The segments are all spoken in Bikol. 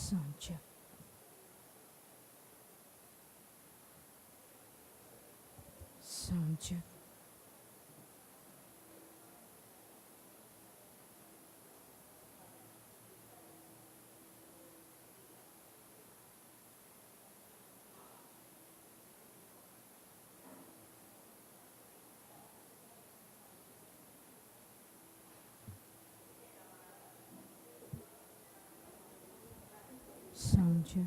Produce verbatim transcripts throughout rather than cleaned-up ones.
Sound check. Sound check. Sound check.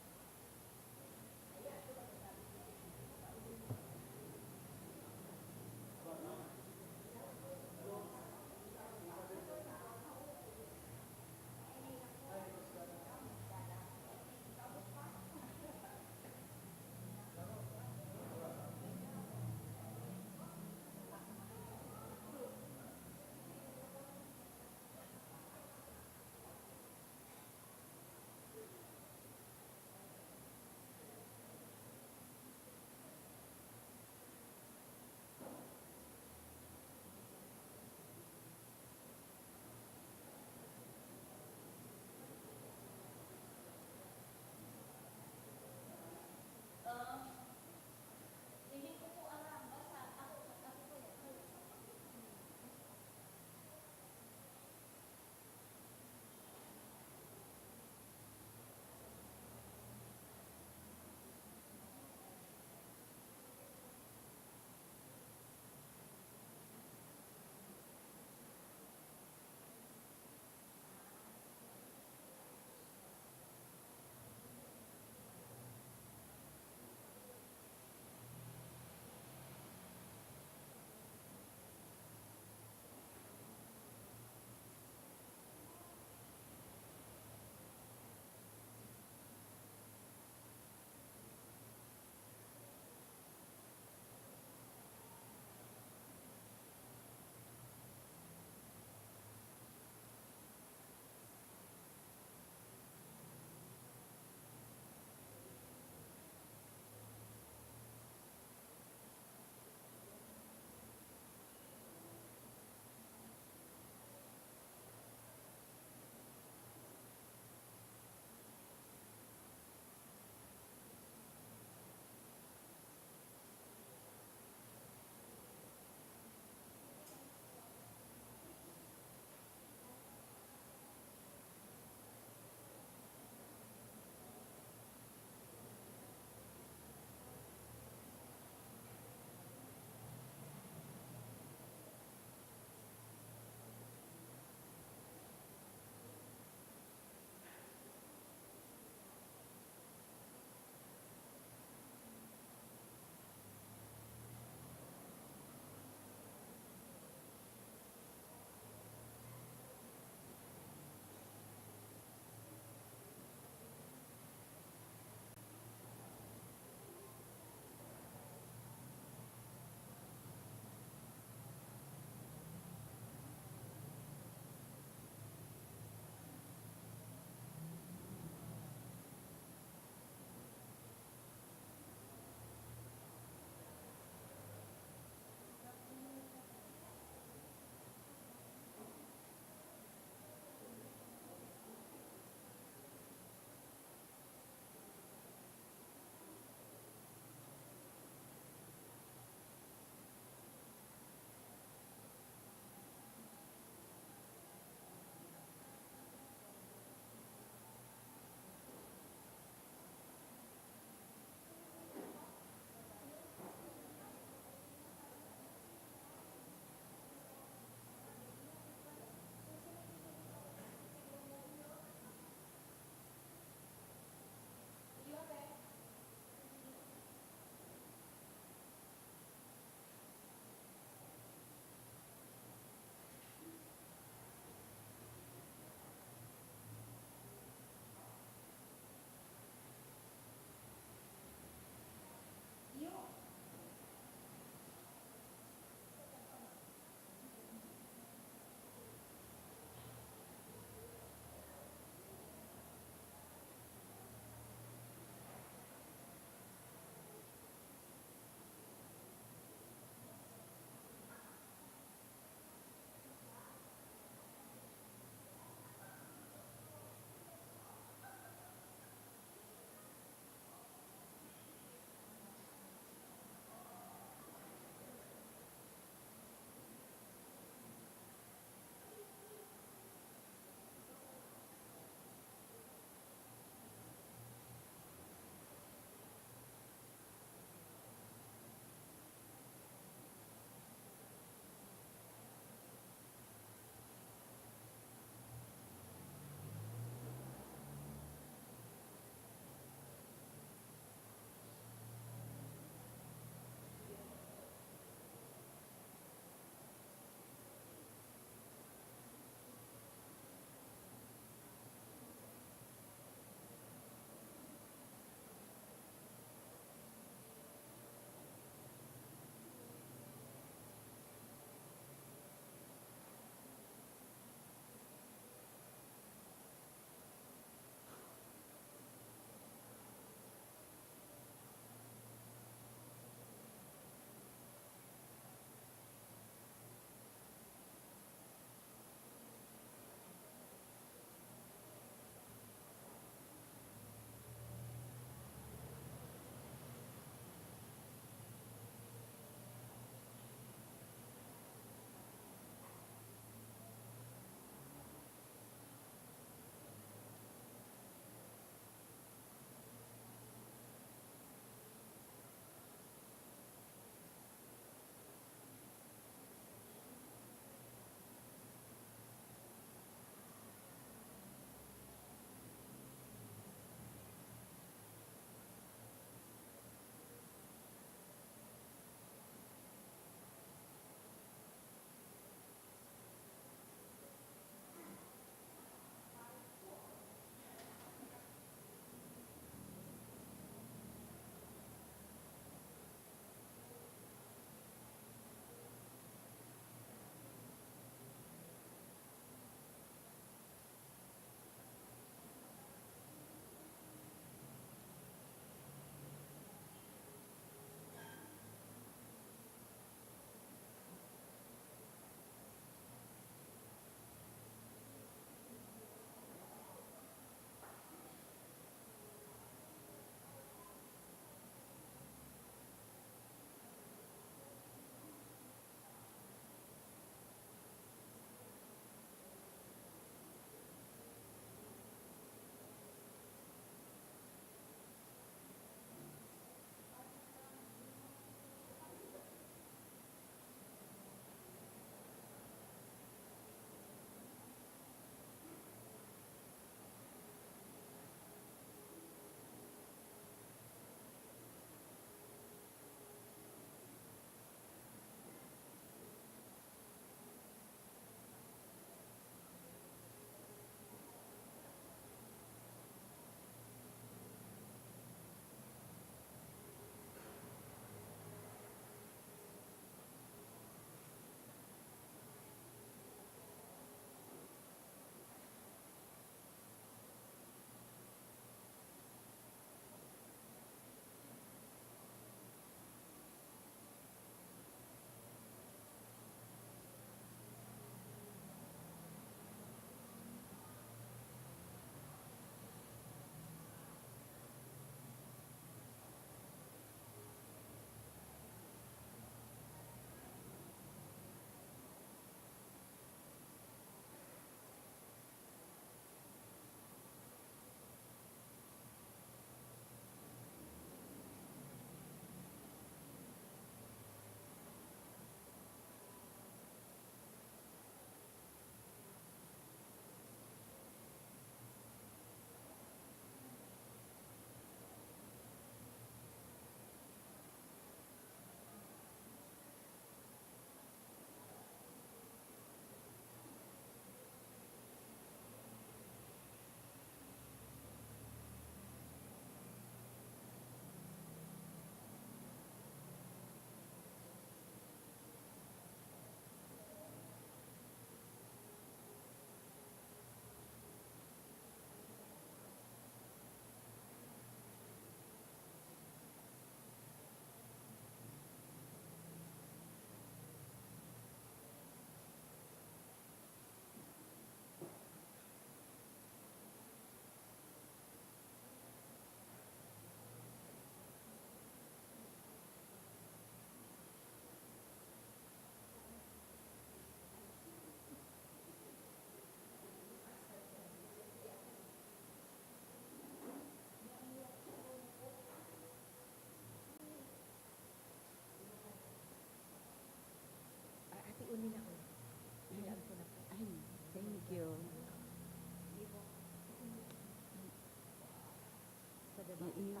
Ay, iyo.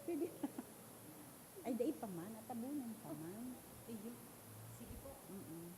Pwede. Ay, dai pa man. Atabunan pa man. Iyo. Sige po. Mm-mm.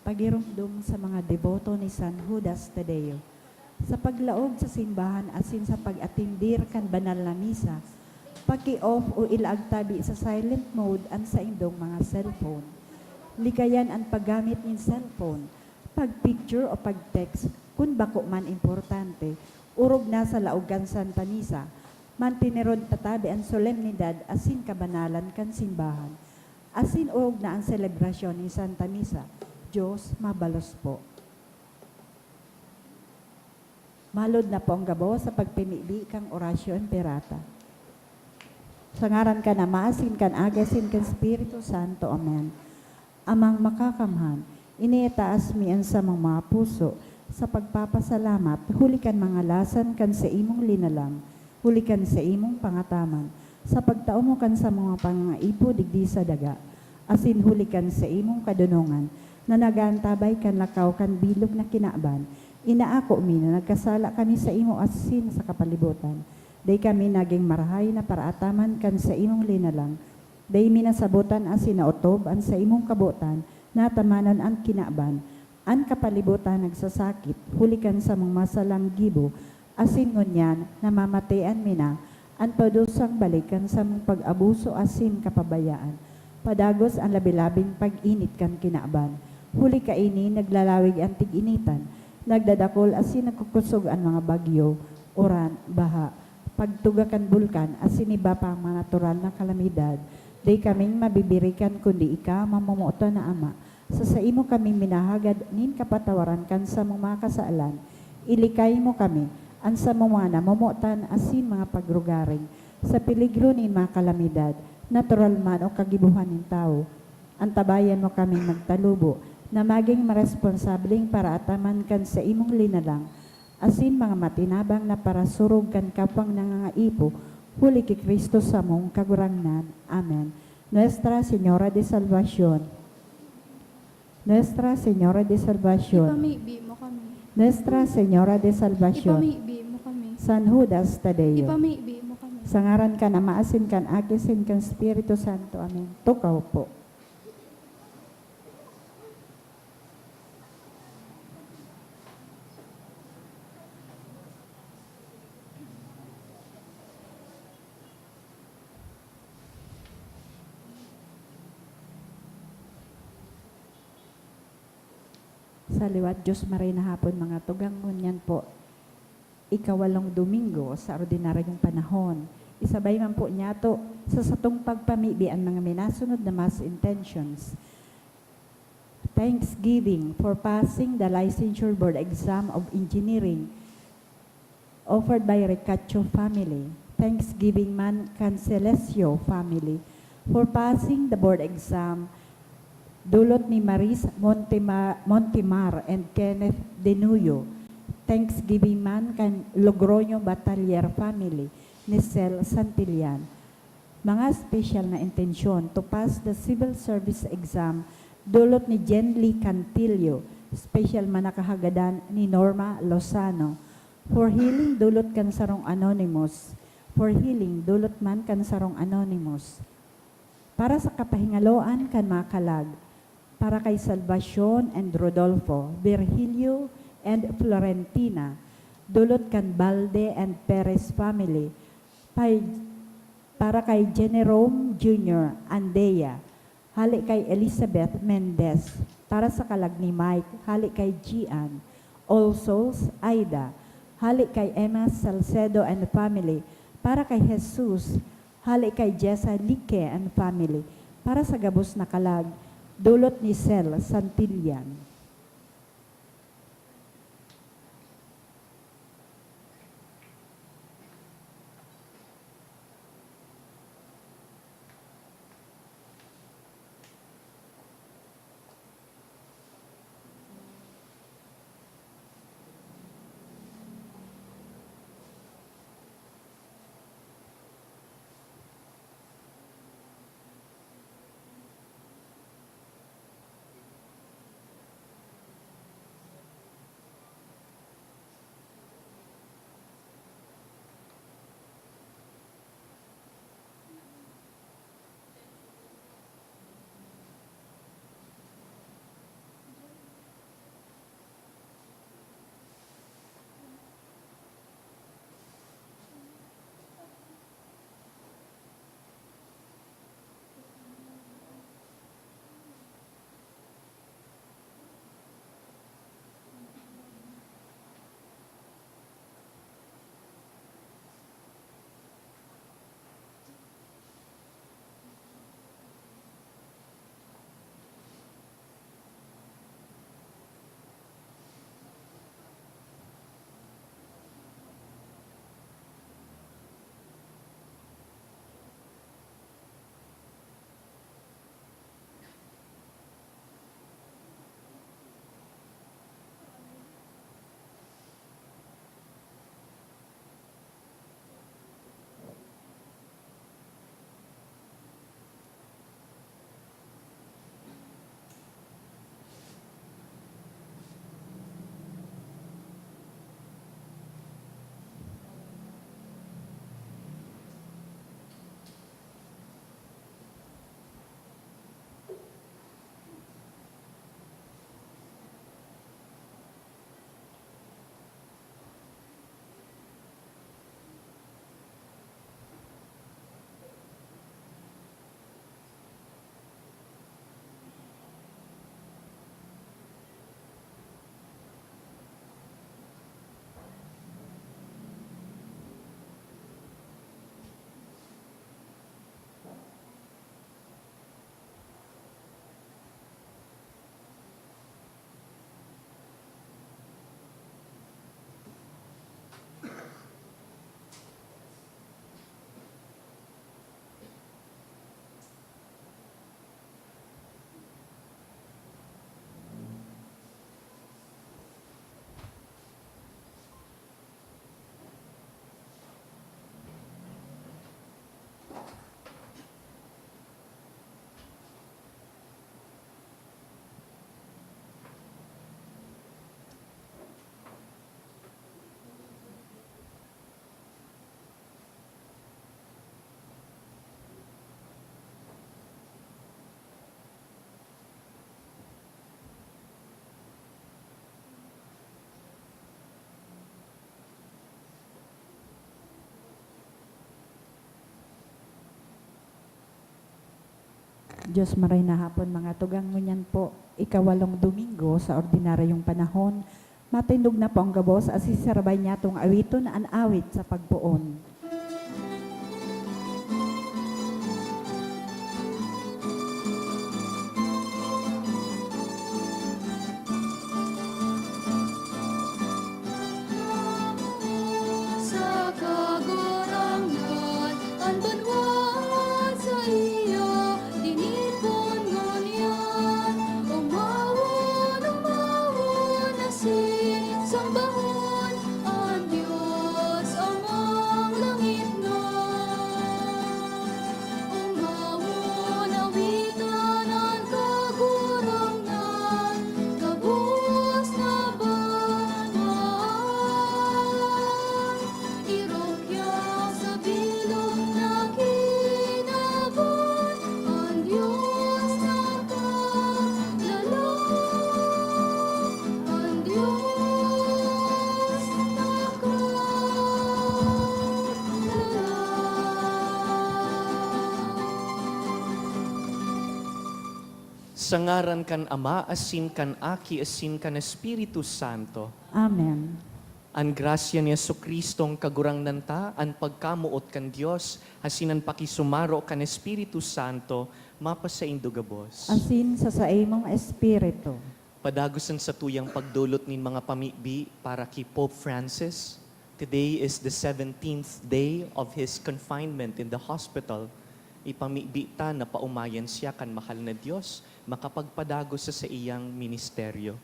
Pagiromdom sa mga deboto ni San Judas Tadeo. Sa paglaog sa simbahan asin sa pag-atendir kan banal na misa, paki-off o ilaag tabi sa silent mode an saindong mga cellphone. Likayan an paggamit nin cellphone, pag-picture o pag-text kun bako man importante, orog na sa laog kan Santa Misa. Manteneron ta tabi an solemnidad asin kabanalan kan simbahan, asin orog na an selebrasyon nin Santa Misa. Diyos mabalos po. Malod na po ang gabos sa pagpimibi kan Oratio Imperata. Sa ngaran kan Ama, asin kan Aki, asin kan Espiritu Santo. Amen. Amang Makakamhan, iniitaas mi an samong mga puso sa pagpapasalamat huli kan mga lasan kan saimong linalang, huli kan saimong pangataman, sa pagtao mo kan samong mga pangangaipo digdi sa daga, asin huli kan saimong kadonongan na nag-aantabay kan lakaw kan bilog na kinaban, inaako mi na nagkasala kami saimo asin sa kapalibotan. Dai kami nagin marahay na paraataman kan saimong linalang. Dai mi nasabotan asin naotob an saimong kabotan na atamanon an kinaban. An kapalibotan nagsasakit huli kan samong masalang gibo, asin ngunyan namamatean mi na an padusang balik kan samong pag-abuso asin kapabayaan, padagos an labi-labing pag-init kan kinaban. Huli kaini, naglalawig an tig-initan, nagdadakul asin nagkukusog an mga bagyo, uran, baha, pagtuga kan bulkan asin iba pang mga natural na kalamidad. Dai kaming mabibirikan kundi ika, mamomotan na Ama. Sa saimo kami minahagad nin kapatawaran kan samong mga kasalan. Ilikay mo kami, an samong mga namomotan asin mga pagrugaring, sa peligro nin mga kalamidad, natural man o kagibohan nin tawo. Antabayan mo kaming magtalubo na magin maresponsableng paraataman kan saimong linalang, asin mga matinabang na parasurog kan kapwang nangangaipo, huli ki Cristo samong Kagurangnan. Amen. Nuestra Señora de Salvacion. Nuestra Señora de Salvacion. Ipamibi mo kami. Nuestra Señora de Salvacion. Ipamibi mo kami. San Judas Tadeo. Ipamibi mo kami. Sa ngaran kan Ama, asin kan Aki, asin kan Espiritu Santo. Amen. Tukaw po. Sa liwat, Diyos maray na hapon, mga tugang. Ngunyan po, ikawalong Domingo sa ordinaryong panahon. Isabay man po niyato sa satong pagpamibi an mga minasunod na Mass intentions. Thanksgiving for passing the Licensure Board Exam of Engineering, offered by Ricacho family. Thanksgiving man kan Celesio family for passing the board exam, dulot ni Maris Montema-, Montemar and Kenneth Denuyo. Thanksgiving man kan Logroño Batalier family ni Sel Santillan. Mga special na intensyon to pass the civil service exam, dulot ni Jenly Cantillo, special man na kahagadan ni Norma Lozano. For healing, dulot kan sarong anonymous. For healing, dulot man kan sarong anonymous. Para sa kapahingaloan kan mga kalag, para kay Salvacion and Rodolfo, Virgilio and Florentina, dulot kan Balde and Perez family, pay-, para kay Generome Junior Andea, hale kay Elizabeth Mendez, para sa kalag ni Mike, hale kay Gian, All Souls, Aida, hale kay Emma Salcedo and family, para kay Jesus, hale kay Jessa Lique and family, para sa gabos na kalag, dulot ni Sel Santillan. Diyos, maray na hapon, mga tugang. Ngunyan po, ikawalong Domingo sa ordinaryong panahon, matindog na po ang gabos, asin sarabay niyatong awiton an awit sa pagpoon. Sa Kagurangnan, an banwaan saiya tinipon ngunyan. Omawon, omawon asin sambahon an Dios Amang langitnon. Omawon, awitan an Kagurangnan, gabos na banwaan. Irukya sa bilog na kinaban, an Dios na kaglalang, an Dios na kaglalang. Sa ngaran kan Ama, asin kan Aki, asin kan Espiritu Santo. Amen. An grasya ni Jesu-Cristong Kagurangnan ta, an pagkamoot kan Dios, asin an pakisumaro kan Espiritu Santo, mapasaindo gabos. Asin sa saimong espiritu. Padagos an satuyang pagdolot nin mga pamibi para ki Pope Francis. Today is the seventeenth day of his confinement in the hospital. Ipamibi ta na paomayan siya kan mahal na Dios, makapagpadagos sa saiyang ministeryo.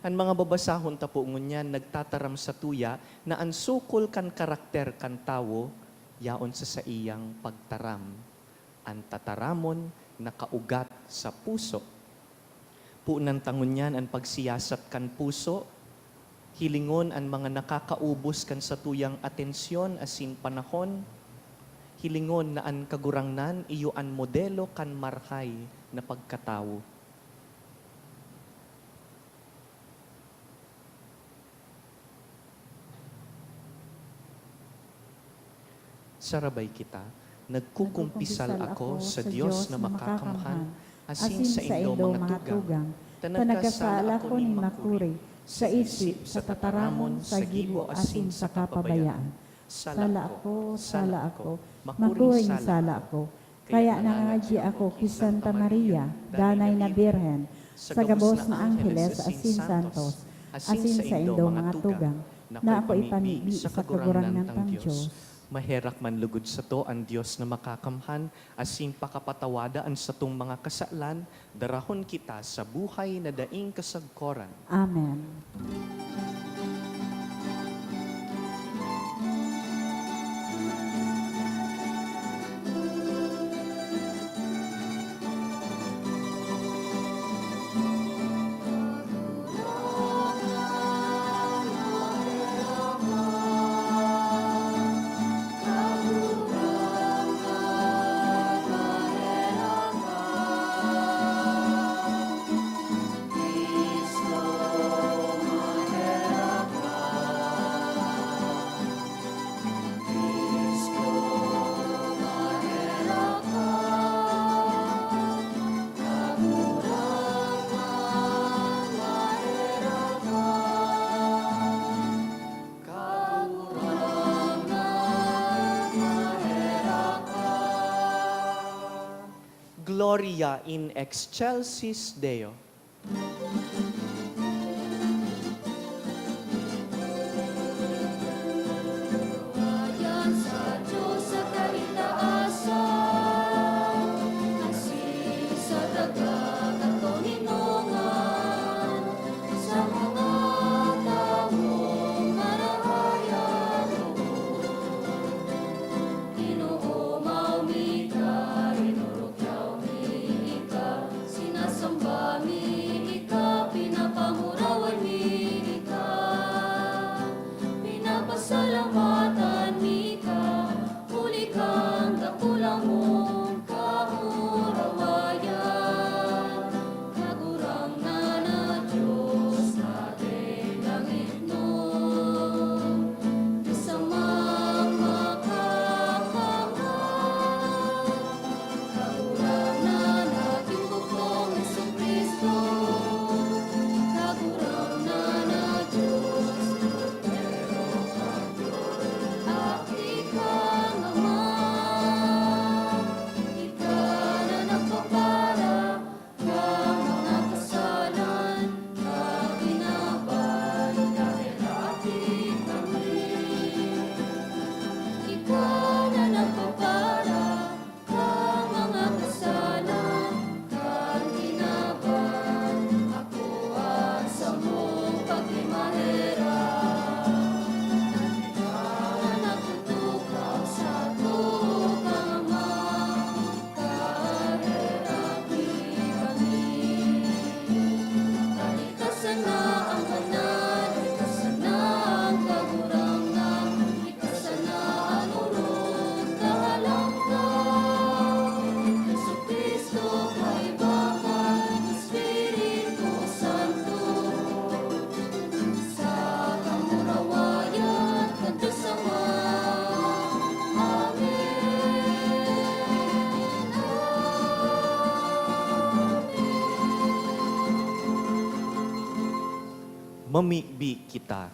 An mga babasahon ta po ngunyan nagtataram satuya na an sukol kan karakter kan tawo yaon sa saiyang pagtaram. An tataramon nakaugat sa puso. Poon ta ngunyan an pagsiyasat kan puso, hilingon an mga nakakaubos kan satuyang atensyon asin panahon, hilingon na an Kagurangnan iyo an modelo kan marahay na pagkatawo. Sarabay kita, nagkukumpisal ako sa Dios na makakamhan, asin saindo, mga tugang, ta nagkasala ako nin makuri, sa isip, sa tataramon, sa gibo, asin sa kapabayaan. Sala ako, sala ako, makuring sala ako. Kaya nangangadyi ako ki Santa Maria, danay na Birhen, sa gabos na angheles asin santos, asin saindo, mga tugang, na ako ipamibi sa Kagurangnan tang Dios. Maherak man lugod sato an Dios na makakamhan, asin pakapatawada an satong mga kasalan, darahon kita sa buhay na daing kasagkoran. Amen. Gloria in excelsis Deo. Ayan sa Diyos sa kaitaasan, asin sa daga katoninongan, sa mga tawong marahay an loob. Inoomaw mi ka, inurukyaw mi ka, sinasamba mi ika, pinapangurawan mi ika, pinapasalamatan mi ka, huli kan dakula mong kaurawayan. Kagurangnan na Diyos na langitnon, Dios Amang makakamhan. Kagurangnan Mamibi kita.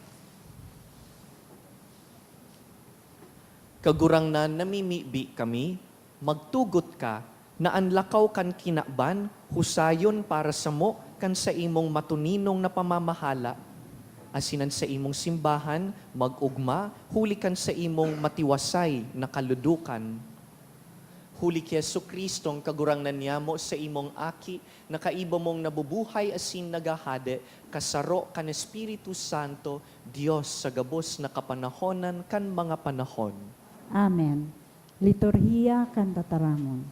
Kagurangnan, namimibi kami, magtugot ka na an lakaw kan kinaban husayon para samo kan saimong matuninong na pamamahala, asin an saimong simbahan mag-ogma huli kan saimong matiwasay na kaludukan. Huli ki Jesu-Cristong Kagurangnan niyamo, saimong Aki, na kaiba mong nabubuhay asin naghahade, kasaro kan Espiritu Santo, Dios sa gabos na kapanahonan kan mga panahon. Amen. Liturhiya kan Tataramon.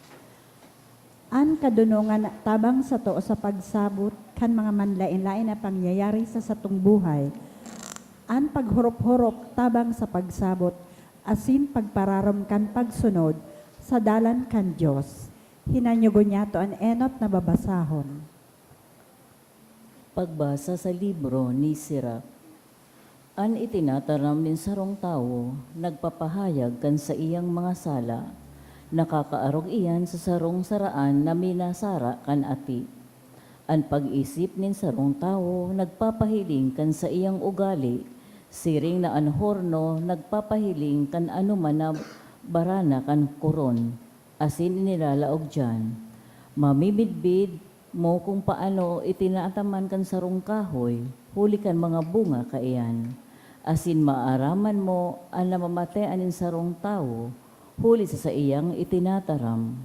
An kadunongan tabang sato sa pagsabot kan mga manlaen-laen na pangyayari sa satong buhay. An paghorop-horop tabang sa pagsabot asin pagpararom kan pagsunod sa dalan kan Dios. Hinanyogon niyato an enot na babasahon. Pagbasa sa libro ni Sirach. An itinataram nin sarong tawo nagpapahayag kan saiyang mga sala. Nakakaarog iyan sa sarong saraan na minasara kan ati. An pag-isip nin sarong tawo nagpapahiling kan saiyang ugali, siring na an horno nagpapahiling kan anoman na barana kan koron, asin inilalaog diyan. Mamimidbid mo kung paano itinataman kan sarong kahoy, huli kan mga bunga kaiyan. Asin maaraman mo an namamatean nin sarong tawo, huli sa saiyang itinataram.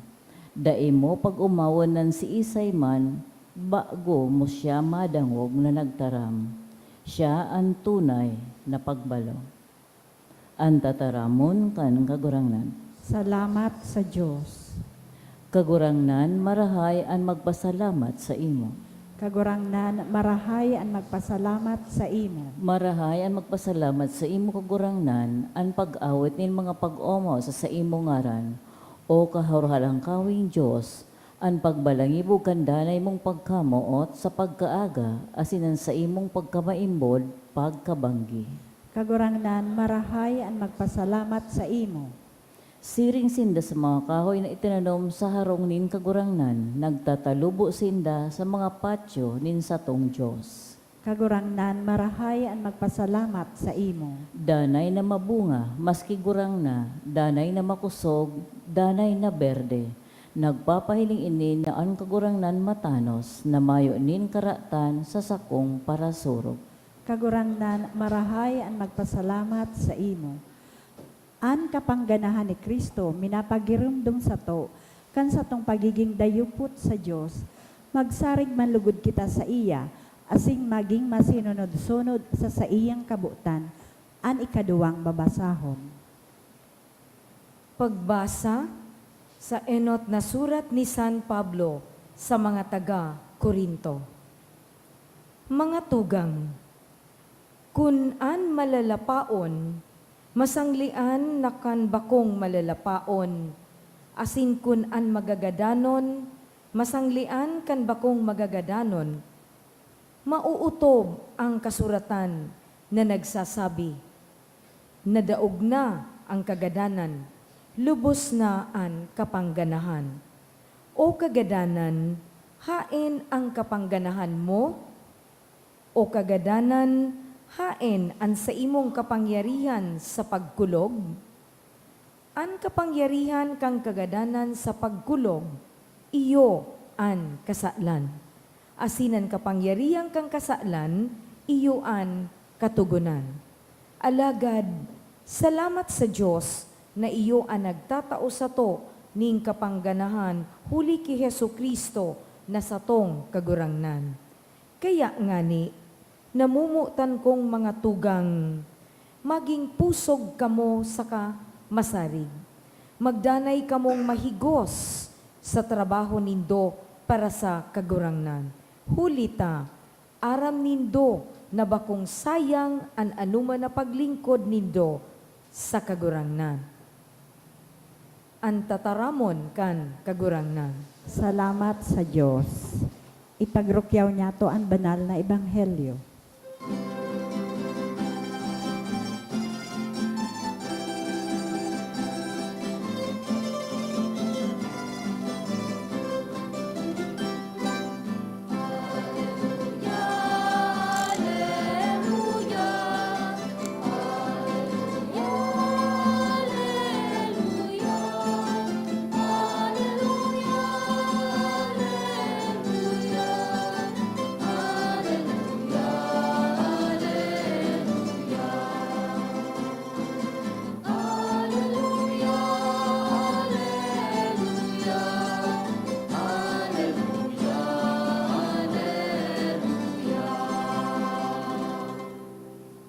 Dai mo pag-omawon an siisay man, bago mo siya madangog na nagtaram. Siya an tunay na pagbalo. An tataramon kan Kagurangnan. Salamat sa Dios. Kagurangnan, marahay an magpasalamat saimo. Kagurangnan, marahay an magpasalamat saimo. Marahay an magpasalamat saimo, Kagurangnan, an pag-awit nin mga pag-omaw sa saimong ngaran, O Kahorohalangkaweng Dios. An pagbalangibog kan danay mong pagkamoot sa pagkaaga asin an saimong pagkamaimbod pagkabanggi. Kagurangnan, marahay an magpasalamat saimo. Siring sinda sa mga kahoy na itinanom sa harong nin Kagurangnan, nagtatalubo sinda sa mga patyo nin satong Dios. Kagurangnan, marahay an magpasalamat saimo. Danay na mabunga, maski gurang na, danay na makosog, danay na berde. Nagpapahiling ini na an Kagurangnan matanos, na mayo nin karatan sa sakong parasurog. Kagurangnan, marahay an magpasalamat saimo. An kapangganahan ni Cristo minapagiromdom sato kan satong pagiging dayupot sa Dios. Magsarig man lugod kita saiya, asin magin masinunod-sunod sa saiyang kabotan. An ikaduwang babasahon. Pagbasa sa enot na surat ni San Pablo sa mga taga Corinto. Mga tugang, kun an malalapaon masanglian na kan bakong malalapaon, asin kun an magagadanon masanglian kan bakong magagadanon, maootob ang kasuratan na nagsasabi, "Nadaog na ang kagadanan, lubos na an kapangganahan." O kagadanan, haen an kapangganahan mo? O kagadanan, haen an saimong kapangyarihan sa pagkulog? An kapangyarihan kan kagadanan sa pagkulog, iyo an kasalan. Asin an kapangyarihan kan kasalan, iyo an katogonan. Alagad, salamat sa Dios na iyo an nagtatao sato nin kapangganahan huli ki Jesu-Cristo na satong Kagurangnan. Kaya ngani, namomotan kong mga tugang, magin pusog kamo saka masarig. Magdanay kamong mahigos sa trabaho nindo para sa Kagurangnan. Huli ta, aram nindo na bakong sayang an anoman na paglingkod nindo sa Kagurangnan. An tataramon kan Kagurangnan. Salamat sa Dios. Ipagrukyaw niyato an banal na ebanghelyo.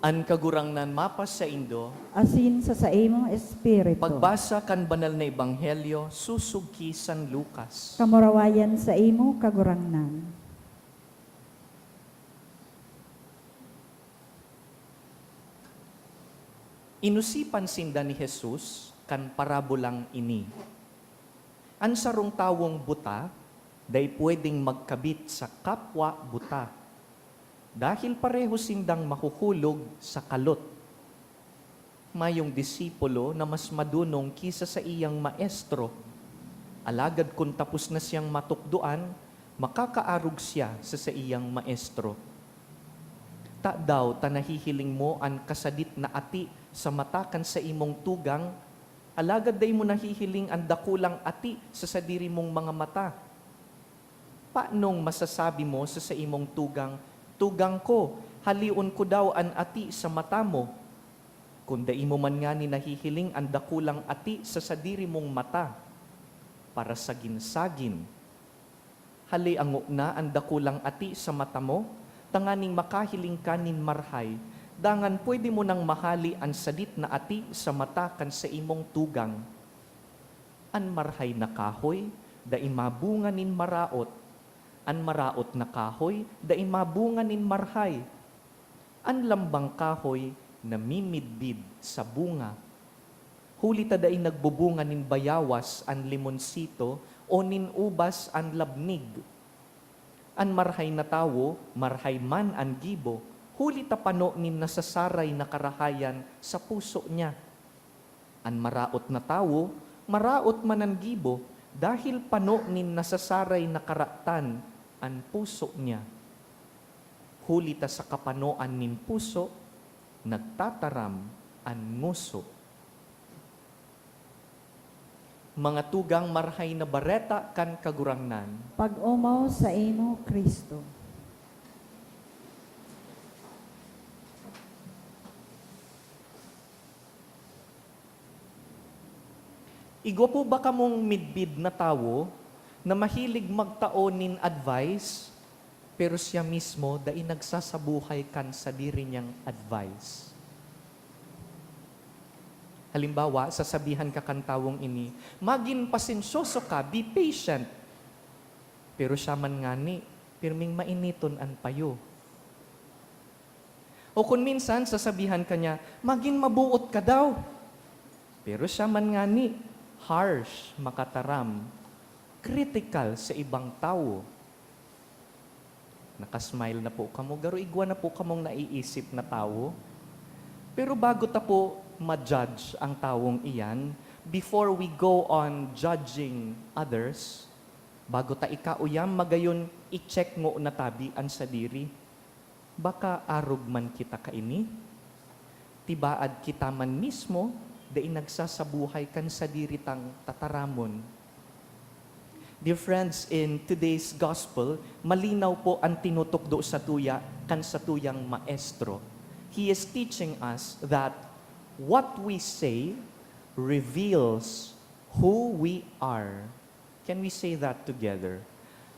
An Kagurangnan mapasaindo. Asin sa saimong espiritu. Pagbasa kan Banal na Ebanghelyo susog ki San Lucas. Kamurawayan saimo, Kagurangnan. Inosipan sinda ni Jesus kan parabolang ini. An sarong tawong buta dai pwedeng magkabit sa kapwa buta, dahil pareho sindang mahuhulog sa kalot. Mayong disipulo na mas madunong ki sa saiyang maestro, alagad kun tapos na siyang matukdoan, makakaarog siya sa saiyang maestro. Tadaw ta nahihiling mo an kasadit na ati sa mata kan saimong tugang, alagad dai mo nahihiling an dakulang ati sa sadiri mong mga mata? Panong masasabi mo sa saimong tugang, "Tugang ko, haleon ko daw an ati sa mata mo," kun dai mo man ngani nahihiling an dakulang ati sa sadiri mong mata? Parasagin-sagin. Haleon ngona an dakulang ati sa mata mo, tanganing makahiling ka nin marahay, dangan pwede mo nang mahale an sadit na ati sa mata kan saimong tugang. An marahay na kahoy dai mabunga nin maraot, an maraot na kahoy dai mabunga nin marahay. An lambang kahoy namimidbid sa bunga. Huli ta dai nagbubunga nin bayawas an limonsito o nin ubas an labnig. An marahay na tawo, marahay man an gibo, huli ta pano nin nasasaray na karahayan sa puso niya. An maraot na tawo, maraot man an gibo, dahil pano nin nasasaray na karatan an puso niya. Huli ta sa kapanoan nin puso, nagtataram an ngoso. Mga tugang, Marahay na Bareta kan Kagurangnan. Pag-omaw saimo, Cristo. Igwa po ba kamong midbid na tawo na mahilig magtao nin advice, pero siya mismo dai nagsasabuhay kan sadiri niyang advice? Halimbawa, sasabihan ka kan tawong ini, "Magin pasensyoso ka, be patient." Pero siya man ngani, pirming mainiton an payo. O kun minsan, sasabihan ka niya, "Magin mabuot ka daw." Pero siya man ngani, harsh, makataram, critical sa ibang tawo. Nakasmile na po kamo, garo igwa na po kamong naiisip na tawo. Pero bago ta po ma-judge ang tawong iyan, before we go on judging others, bago ta ikauyam, magayon i-check ngona tabi an sadiri. Baka arog man kita kaini? Tibaad kita man mismo dai nagsasabuhay kan sadiri tang tataramon. Dear friends, in today's gospel, malinaw po an tinutukdo satuya kan satuyang Maestro. He is teaching us that what we say reveals who we are. Can we say that together?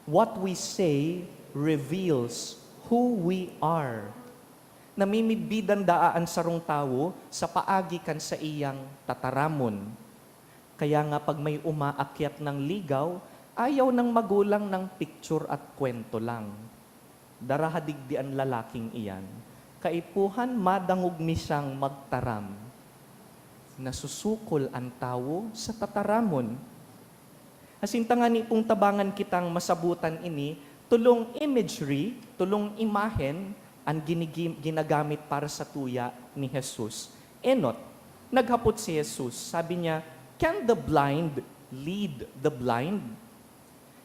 What we say reveals who we are. Namimidbidan daa an sarong tawo sa paagi kan saiyang tataramon. Kaya nga, pag may umaakyat nang ligaw, ayaw nang magulang nang picture at kwento lang. Dara ha digdi an lalaking iyan. Kaipuhan madangog mi siyang magtaram. Nasusukol an tawo sa tataramon. Asin tangani pong tabangan kitang masabutan ini, tolong imagery, tolong imahen an ginigi-, ginagamit para satuya ni Jesus. Enot, naghapot si Jesus, sabi niya, "Can the blind lead the blind?"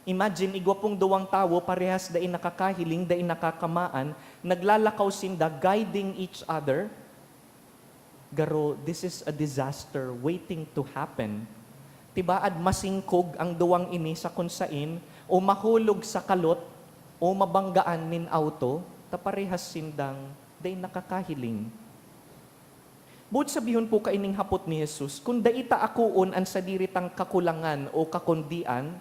Imagine, igwa pong duwang tawo, parehas dai nakakahiling, dai nakakamaan, naglalakaw sinda, guiding each other. Garo, this is a disaster waiting to happen. Tibaad masingkog ang duwang ini sa kung sain, o mahulog sa kalot, o mabanggaan nin auto, ta parehas sindang dai nakakahiling. Boot sabihon po kaining hapot ni Jesus, kun dai ta akoon an sadiri tang kakulangan o kakundian,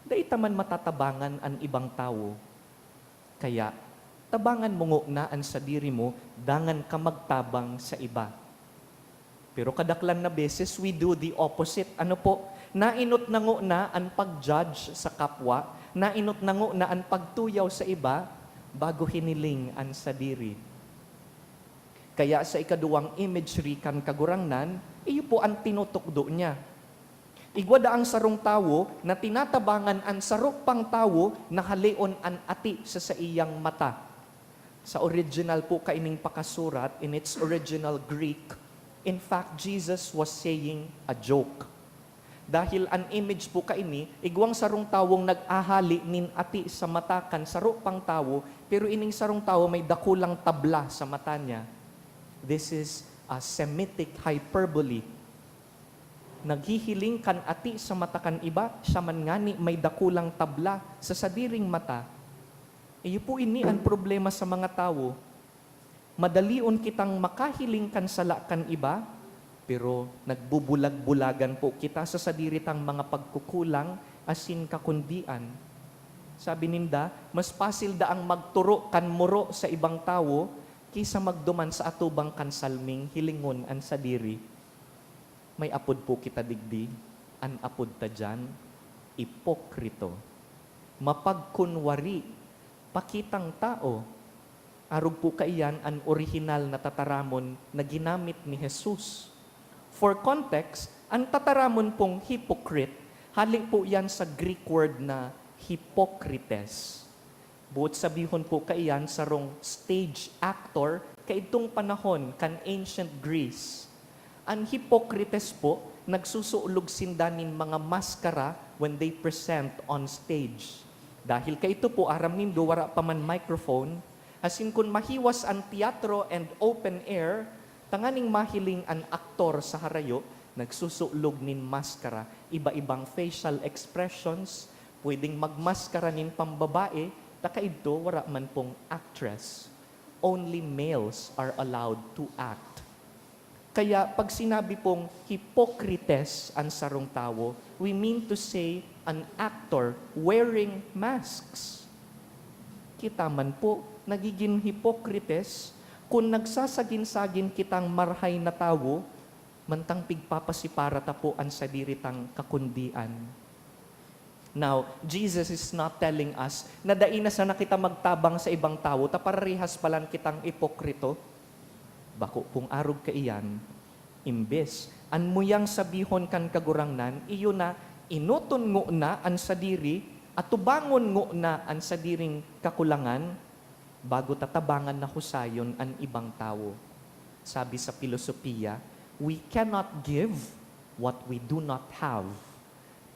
dai ta man matatabangan an ibang tawo. Kaya, Tabangan mo ngona an sadiri mo, dangan ka magtabang sa iba. Pero kadaklan na beses, we do the opposite. Ano po? Naenot na ngona an pag-judge sa kapwa, naenot na ngona an pagtuyaw sa iba, bago hiniling an sadiri. Kaya sa ikaduwang imagery kan Kagurangnan, iyo po an tinutukdo niya. Igwa daang sarong tawo na tinatabangan an saro pang tawo na haleon an ati sa saiyang mata. Sa original po kaining pakasurat, in its original Greek, in fact, Jesus was saying a joke. Dahil an image po kaini, igwang sarong tawong nag-ahale nin ati sa mata kan saro pang tawo, pero ining sarong tawo may dakulang tabla sa mata niya. This is a Semitic hyperbole. Naghihiling kan ati sa mata kan iba, siya man ngani may dakulang tabla sa sadiring mata. Iyo po ini an problema sa mga tawo. Madalion kitang makahiling kan sala kan iba, pero nagbubulag-bulagan po kita sa sadiri tang mga pagkukulang asin kakundian. Sabi ninda, mas pasil daang magtoro kan muro sa ibang tawo ki sa magduman sa atubang kan salming hilingon an sadiri. May apod po kita digdi, an apod ta diyan, ipokrito. Mapagkunwari, pakitang tao. Arog po kaiyan an orihinal na tataramon na ginamit ni Jesus. For context, an tataramon pong hypocrite, hale po yan sa Greek word na hypocrites. Boot sabihon po kaiyan sarong stage actor kaidtong panahon kan ancient Greece. An hypocrites po, nagsusulog sinda nin mga maskara when they present on stage. Dahil kaito po, aram nindo, wara pa man microphone, asin kun mahiwas an teatro and open air, tanganing mahiling an aktor sa harayo, nagsusulog nin maskara, iba-ibang facial expressions, pwedeng magmaskara nin pambabae, ta kaidto wara man pong actress. Only males are allowed to act. Kaya pag sinabi pong hypocrites an sarong tawo, we mean to say an actor wearing masks. Kita man po, nagigin hypocrites kun nagsasagin-sagin kitang marhay na tawo, mantang pigpapasipara ta po an sadiri tang kakundian. Now, Jesus is not telling us na dai na sana kita magtabang sa ibang tawo ta parehas palan kitang ipokrito. Bako pong arog kaiyan, imbes an muyang sabihon kan Kagurangnan, iyo na enoton ngona an sadiri, atubangon ngona an sadiring kakulangan, bago ta tabangan na husayon an ibang tawo. Sabi sa pilosopiya, "We cannot give what we do not have."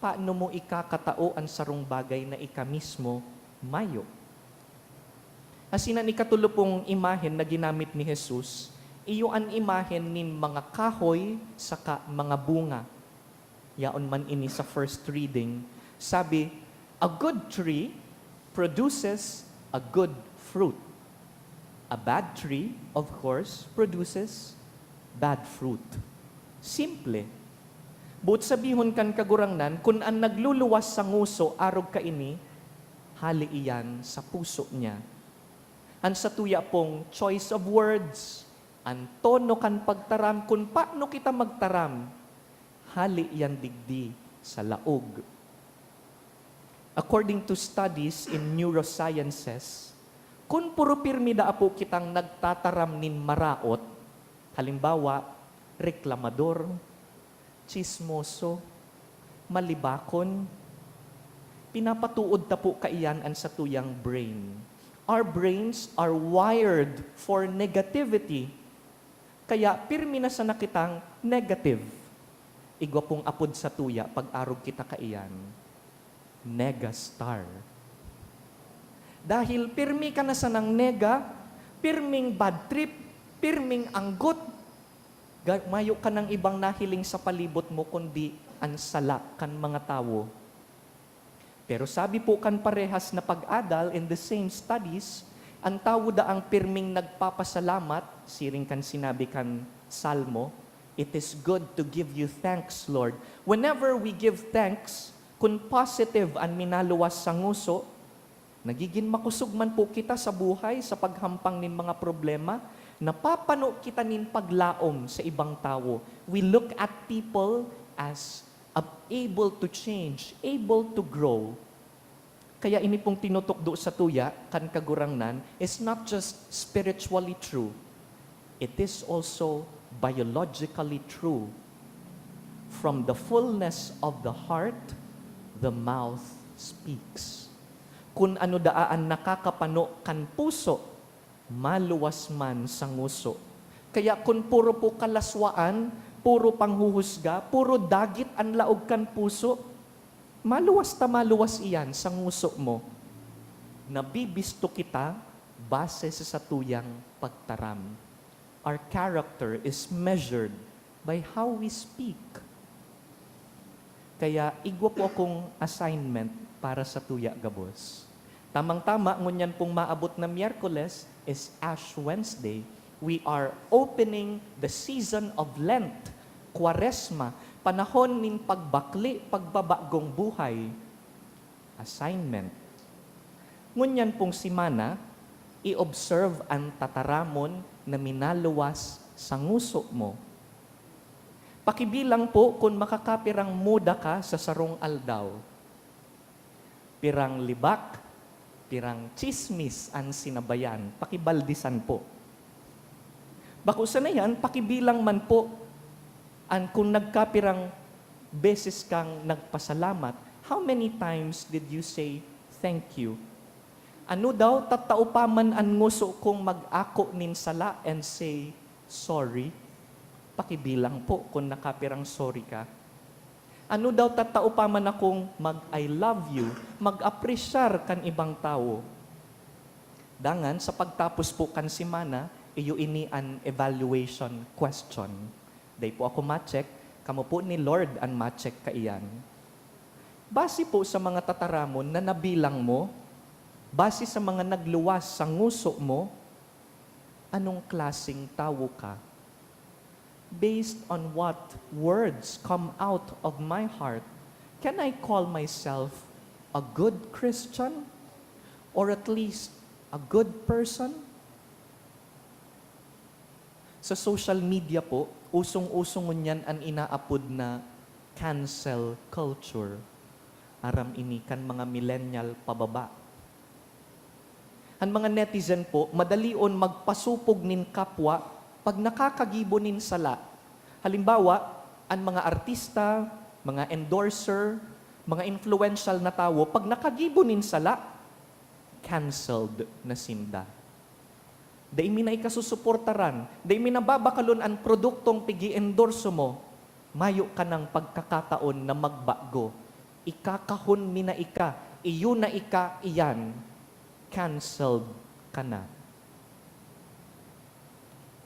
Paano mo ikakatao an sarong bagay na ika mismo mayo? Asin an ikatulo pong imahen na ginamit ni Jesus, iyo an imahen nin mga kahoy saka mga bunga. Yaon man ini sa first reading. Sabi, "A good tree produces a good fruit. A bad tree, of course, produces bad fruit." Simple. Boot sabihon kan Kagurangnan, kun an nagluluwas sa nguso arog kaini, hale iyan sa puso niya. An satuya pong choice of words, an tono kan pagtaram, kun paano kita magtaram, hale iyan digdi sa laog. According to studies in neurosciences, kun puro pirmi daa po kitang nagtataram nin maraot, halimbawa, reklamador, tsismoso, malibakon, pinapatuod ta po kaiyan an satuyang brain. Our brains are wired for negativity. Kaya pirmi na sana kitang negative. Igwa pong apod satuya pag arog kita kaiyan, negastar. Dahil pirmi ka na sanang nega, pirming bad trip, pirming anggot, ga-, mayo ka nang ibang nahiling sa palibot mo kundi an sala kan mga tawo. Pero sabi po kan parehas na pag-adal, in the same studies, an tawo daang pirming nagpapasalamat, siring kan sinabi kan Salmo, "It is good to give you thanks, Lord." Whenever we give thanks, kun positive an minaluwas sa nguso, Nagigin makosog man po kita sa buhay, sa paghampang nin mga problema, napapano kita nin paglaom sa ibang tawo. We look at people as ab-, able to change, able to grow. Kaya ini pong tinutukdo sa tuya kan Kagurangnan is not just spiritually true, it is also biologically true. From the fullness of the heart, the mouth speaks. Kun ano daa an nakakapano kan puso, maluwas man sa nguso. Kaya kun puro po kalaswaan, puro panghuhusga, puro dagit an laog kan puso, maluwas ta maluwas iyan sa nguso mo. Nabibisto kita base sa satuyang pagtaram. Our character is measured by how we speak. Kaya igwa po akong assignment para sa tuya gabos. Tamang-tama, ngunyan pong maabot na Miyerkules is Ash Wednesday. We are opening the season of Lent, Kwaresma, panahon nin pagbakle, pagbabagong buhay. Assignment. Ngunyan pong semana, i-observe an tataramon na minaluwas sa nguso mo. Pakibilang po kun makakapirang muda ka sa sarong aldaw. Pirang libak, pirang tsismis an sinabayan, pakibaldisan po. Bako sana yan, pakibilang man po an kun nagkapirang beses kang nagpasalamat. How many times did you say, "Thank you"? Ano daw, tattao pa man an nguso kong mag-ako nin sala and say, "Sorry"? Pakibilang po kun nakapirang sorry ka. Ano daw, tattao pa man akong mag-I love you, mag-apresyar kan ibang tawo? Dangan, sa pagtapos po kan semana, iyo ini an evaluation question. Dai po ako ma-check, kamo po ni Lord an ma-check kaiyan. Base po sa mga tataramon na nabilang mo, base sa mga nagluwas sa nguso mo, anong klaseng tawo ka? Based on what words come out of my heart, can I call myself a good Christian? Or at least, a good person? Sa social media po, usong-uso ngunyan an inaapod na cancel culture. Aram ini kan mga millennial pababa. An mga netizen po, madalion magpasupog nin kapwa pag nakakagibo nin sala. Halimbawa, an mga artista, mga endorser, mga influential na tawo, pag nakagibo nin sala, cancelled na sinda. Dai mi na ikasusuportaran, dai mi na babakalon an produktong pig-i-endorso mo, mayo ka nang pagkakataon na magbago. Ikakahon mi na ika, iyo na ika iyan, cancelled ka na.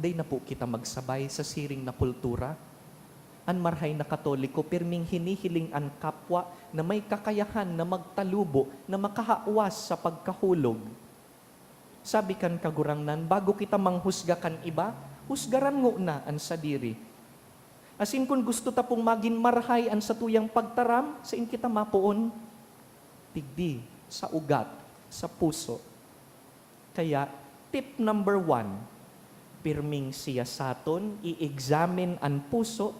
Dai na po kita magsabay sa siring na kultura. An marahay na Katoliko pirming hinihiling an kapwa na may kakayahan na magtalubo na makahawas sa pagkahulog. Sabi kan Kagurangnan, bago kita manghusga kan iba, husgaran ngona an sadiri. Asin kun gusto ta pong magin marahay an satuyang pagtaram, sain kita mapoon? Digdi, sa ugat, sa puso. Kaya, tip number one, pirming siyasaton, i-examine an puso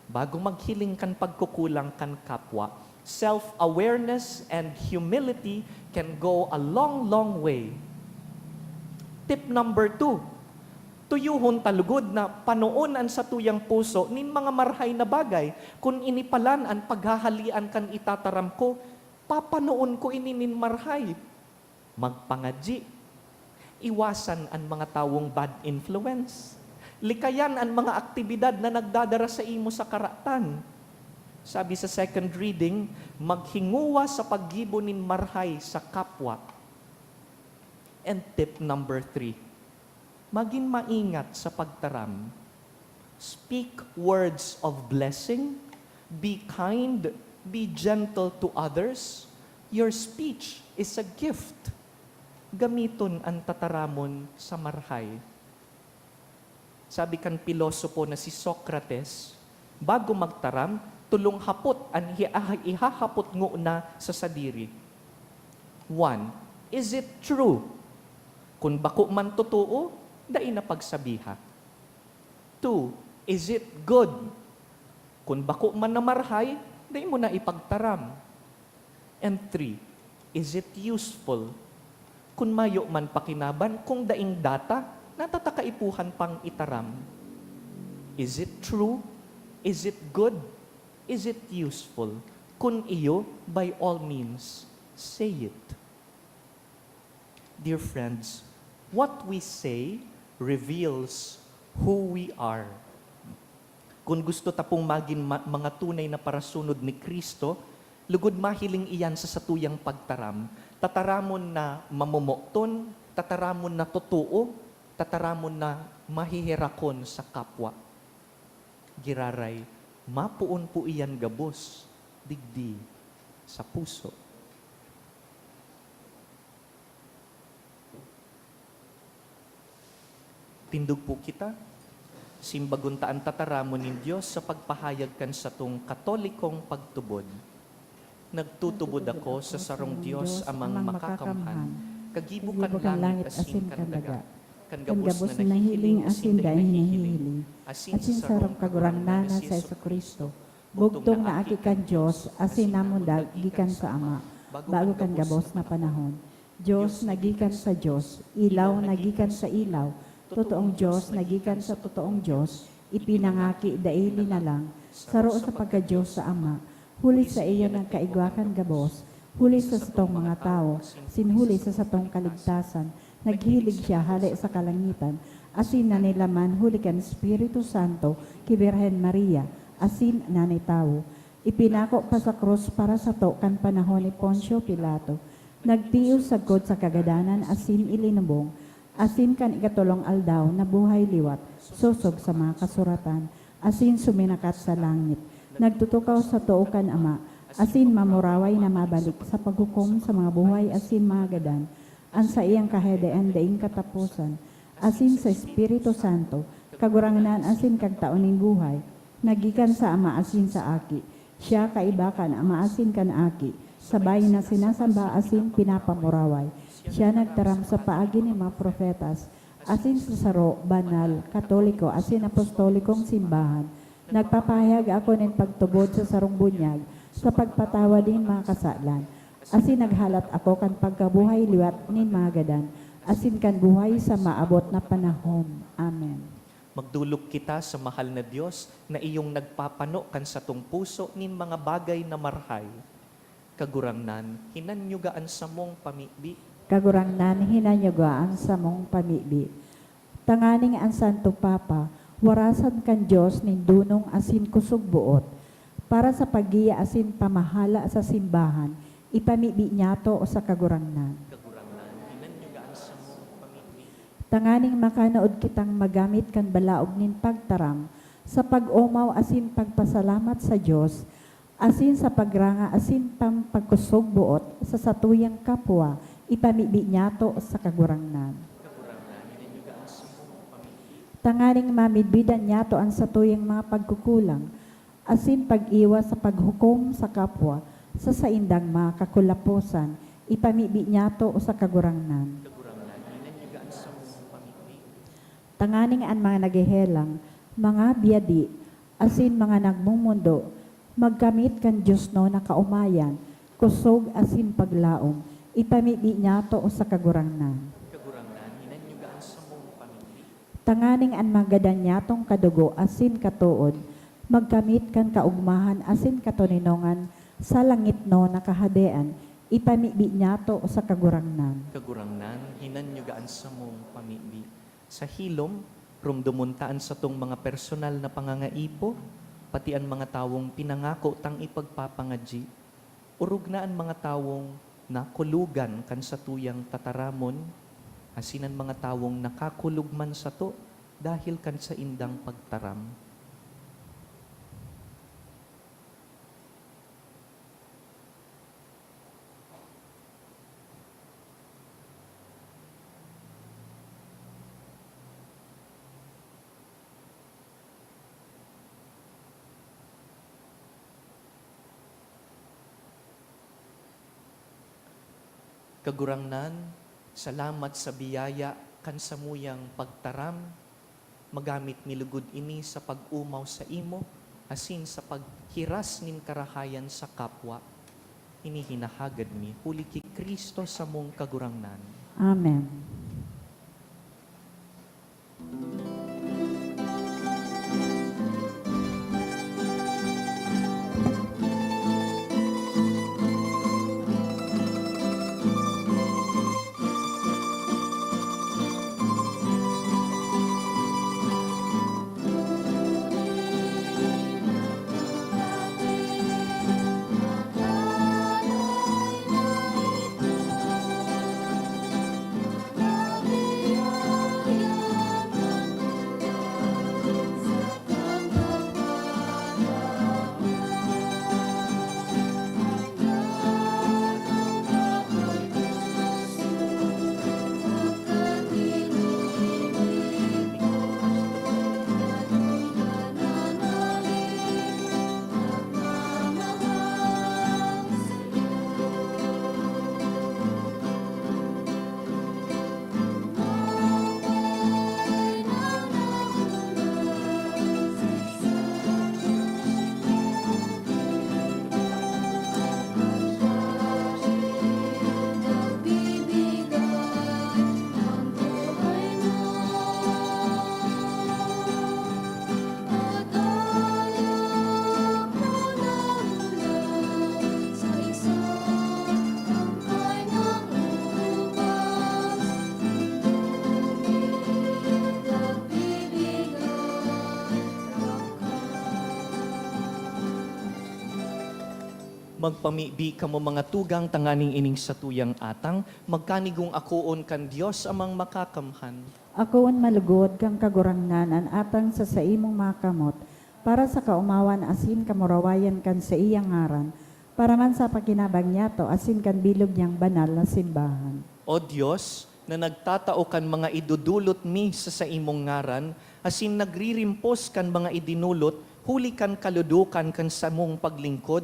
bago maghiling kan pagkukulang kan kapwa. Self-awareness and humility can go a long, long way. Tip number two, tuyohon ta lugod na panoon an satuyang puso nin mga marahay na bagay. Kun ini palan an paghahalean kan itataram ko, papanoon ko ini nin marahay. Magpangadyi. Iwasan an mga tawong bad influence. Likayan an mga aktibidad na nagdadara saimo sa karatan. Sabi sa second reading, maghingowa sa paggibo nin marahay sa kapwa. And tip number three, magin maingat sa pagtaram. Speak words of blessing, be kind, be gentle to others. Your speech is a gift. Gamiton an tataramon sa marahay. Sabi kan pilosopo na si Socrates, bago magtaram, tolong hapot an iha-, ihahapot ngona sa sadiri. One, Is it true? Kun bako man totoo, dai na pagsabiha. Two, is it good? Kun bako man na marhay, dai mo na ipagtaram. And three, is it useful? Kun mayo man pakinaban, kung daing data, natata kaipuhan pang itaram. Is it true? Is it good? Is it useful? Kun iyo, by all means, say it. Dear friends, what we say reveals who we are. Kun gusto ta pong magin ma-, mga tunay na parasunod ni Cristo, lugod mahiling iyan sa satuyang pagtaram, tataramon na mamomoton, tataramon na totoo, tataramon na maheherakon sa kapwa. Giraray, mapoon po iyan gabos, digdi sa puso. Tindog po kita. Simbagon ta an tataramon nin Dios sa pagpahayag kan satong Katolikong pagtubod. Nagtutubod ako sa sarong Dios, Amang Makakamhan, kagibo kan langit asin kan daga, kan gabos na nahihiling asin dai nahihiling, asin sa sarong Kagurangnan na si Jesu-Cristo, bugtong na Aki kan Dios asin namundag gikan sa Ama, bago kan gabos na panahon. Dios na gikan sa Dios, ilaw na gikan sa ilaw, totoong Dios na gikan sa totoong Dios, ipinangaki dai linalang, saro sa pagka-Dios sa Ama, huli saiya nagkaigwa kan gabos, huli sa satong mga tawo, asin huli sa satong kaligtasan, naghilig siya hale sa kalangitan, asin nanilaman huli kan Espiritu Santo ki Birhen Maria, asin nanitawo. Ipinako pa sa krus para sato kan panahon ni Poncio Pilato. Nagtios sagkod sa kagadanan asin ilinubong, asin kan ikatolong aldaw nabuhay liwat, sosog sa mga kasuratan, asin suminakat sa langit. Nagtutukaw sa too kan Ama, asin mamuraway na mabalik sa paghukom sa mga buhay asin mga gadan. An saiyang Kahadean daing kataposan, asin sa Espiritu Santo, Kagurangnan asin Kagtao nin buhay, na gikan sa Ama asin sa Aki. Siya kaiba kan Ama asin kan Aki, sabay na sinasamba asin pinapamuraway. Siya nagtaram sa paagi nin mga propetas, asin sa saro, banal, katoliko, asin apostolikong simbahan. Nagpapahayag ako nin pagtubod sa sarong bunyag, sa pagpatawad nin mga kasalan. Asin naghalat ako kan pagkabuhay liwat nin mga gadan, asin kan buhay sa maabot na panahon. Amen. Magdolok kita sa mahal na Dios na iyong nagpapano kan satong puso nin mga bagay na marhay. Kagurangnan, hinanyuga an samong pamibi. Kagurangnan, hinanyuga an samong pamibi. Tanganing an Santo Papa, warasan kan Dios nin dunong asin kusog boot, para sa paggiya asin pamahala sa simbahan, ipamibi niyato sa Kagurangnan. Kagurangnan, hinanyuga an samong pamibi. Tanganing makanood kitang magamit kan balaog nin pagtaram sa pag-omaw asin pagpasalamat sa Dios, asin sa pagranga asin pampagkusog boot sa satuyang kapwa, ipamibi niyato sa Kagurangnan. Tanganing mamidbidan niyato an satuyang mga pagkukulang, asin pag-iwas sa paghukom sa kapwa sa saindang mga kakulaposan, ipamibi niyato sa Kagurangnan. Tanganing an mga naghehelang, mga biyadi, asin mga nagmumundo, magkamit kan diosnon na kaomayan, kusog asin paglaom, ipamibi niyato sa Kagurangnan. Kagurangnan, hinanyuga an samong pamibi. Tanganing an mga gadan niyatong kadugo asin katood, magkamit kan kaogmahan asin katoninongan sa langitnon na Kahadean, ipamibi niyato sa Kagurangnan. Kagurangnan, hinanyuga an samong pamibi. Sa hilom, rumdomon ta an satong mga personal na pangangaipo, pati an mga tawong pinangako tang ipagpapangadyi. Orog na an mga tawong nakulogan kan satuyang tataramon, asin an mga tawong nakakulog man sato dahil kan saindang pagtaram. Kagurangnan, salamat sa biyaya kan samuyang pagtaram. Magamit mi lugod ini sa pag-omaw saimo, asin sa paghiras nin karahayan sa kapwa. Ini hinahagad mi huli ki Cristo samong Kagurangnan. Amen. Magpamibi kamo, mga tugang, tanganing ining satuyang atang magkanigong akoon kan Dios Amang Makakamhan. Akoon malugod kan Kagurangnan an atang sa saimong mga kamot, para sa kaomawan asin kamurawayan kan saiyang ngaran, para man sa pakinabang niyato asin kan bilog niyang banal na simbahan. O Dios, na nagtatao kan mga idodolot mi sa saimong ngaran, asin nagririmpos kan mga idinolot huli kan kaludokan kan samong paglingkod,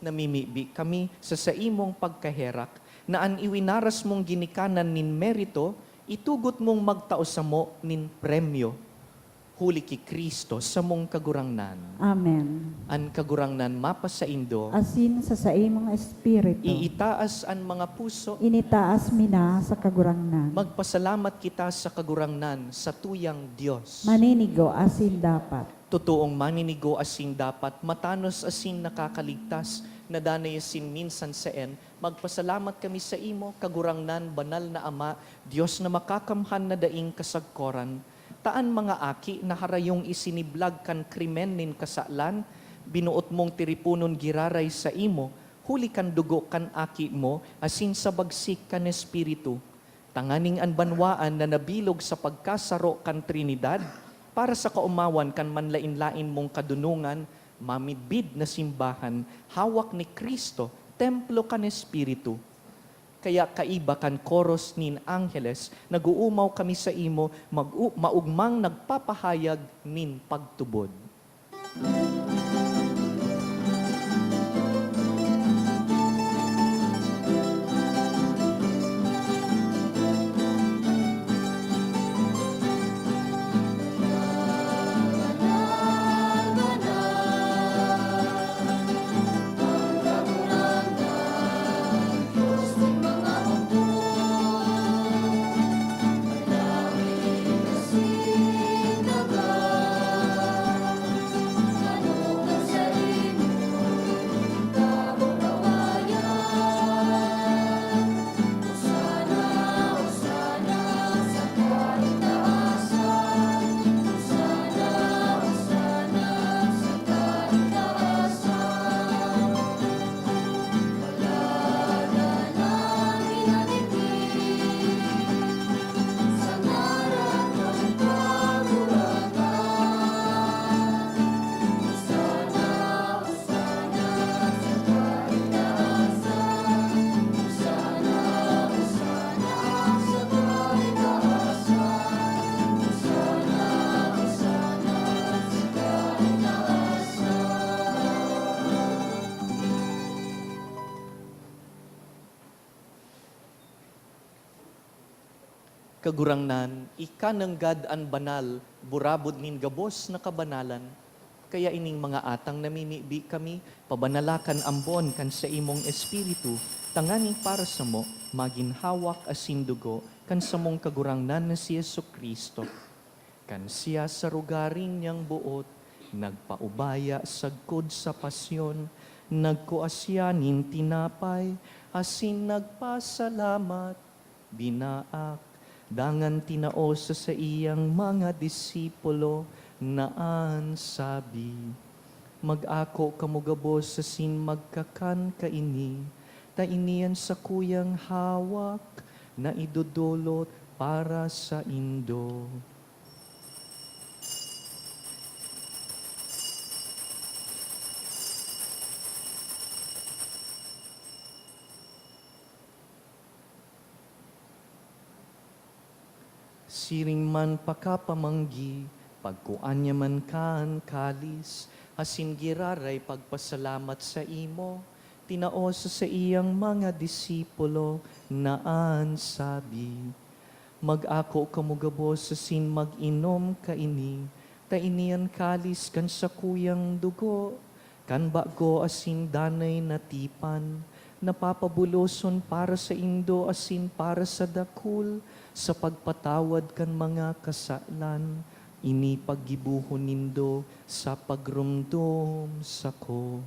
namimibi kami sa saimong pagkaherak, na an iwinaras mong ginikanan nin merito, itugot mong magtao samo nin premyo. Huli ki Cristo samong Kagurangnan. Amen. An Kagurangnan mapasaindo. Asin sa saimong espiritu. Iitaas an mga puso. Initaas mi na sa Kagurangnan. Magpasalamat kita sa Kagurangnan, sa tuyang Dios. Maninigo asin dapat. Totoong maninigo asin dapat, matanos asin nakakaligtas, na danay asin minsan saen, magpasalamat kami saimo, Kagurangnan, Banal na Ama, Dios na Makakamhan na daing kasagkoran. Ta an mga aki na harayong isiniblag kan krimen nin kasalan, binoot mong tiriponon giraray saimo, huli kan dugo kan Aki mo asin sa bagsik kan Espiritu, tanganing an banwaan na nabilog sa pagkasaro kan Trinidad, para sa kaomawan kan manlaen-laen mong kadonongan, mamidbid na simbahan, hawak ni Cristo, templo kan Espiritu. Kaya kaiba kan koros nin angheles, nag-oomaw kami saimo, mag-, maogmang nagpapahayag nin pagtubod. Kagurangnan, ika nanggad an banal, burabod nin gabos na kabanalan. Kaya ining mga atang namimibi kami, pabanala kan ambon kan saimong Espiritu, tanganing para samo magin hawak asin dugo kan samong Kagurangnan na si Jesu-Cristo. Kan siya sa rogaring niyang boot nagpaubaya sagkod sa pasyon, nagkua siya nin tinapay asin nagpasalamat, binaak, dangan tinao sa saiyang mga disipulo na an sabi, "Mag-ako kamo gabos asin magkakan kaini, ta ini an sakuyang hawak na idodolot para saindo." Siring man pakapamanggi, pagkua niya man kan kalis, asin giraray pagpasalamat saimo, tinao sa saiyang mga disipulo na an sabi, "Mag-ako kamo gabos asin mag-inom kaini, ta ini an kalis kan sakuyang dugo, kan bago asin danay na tipan, na papabuloson para saindo asin para sa dakul sa pagpatawad kan mga kasalan. Ini paggibohon nindo sa pagromdom sako."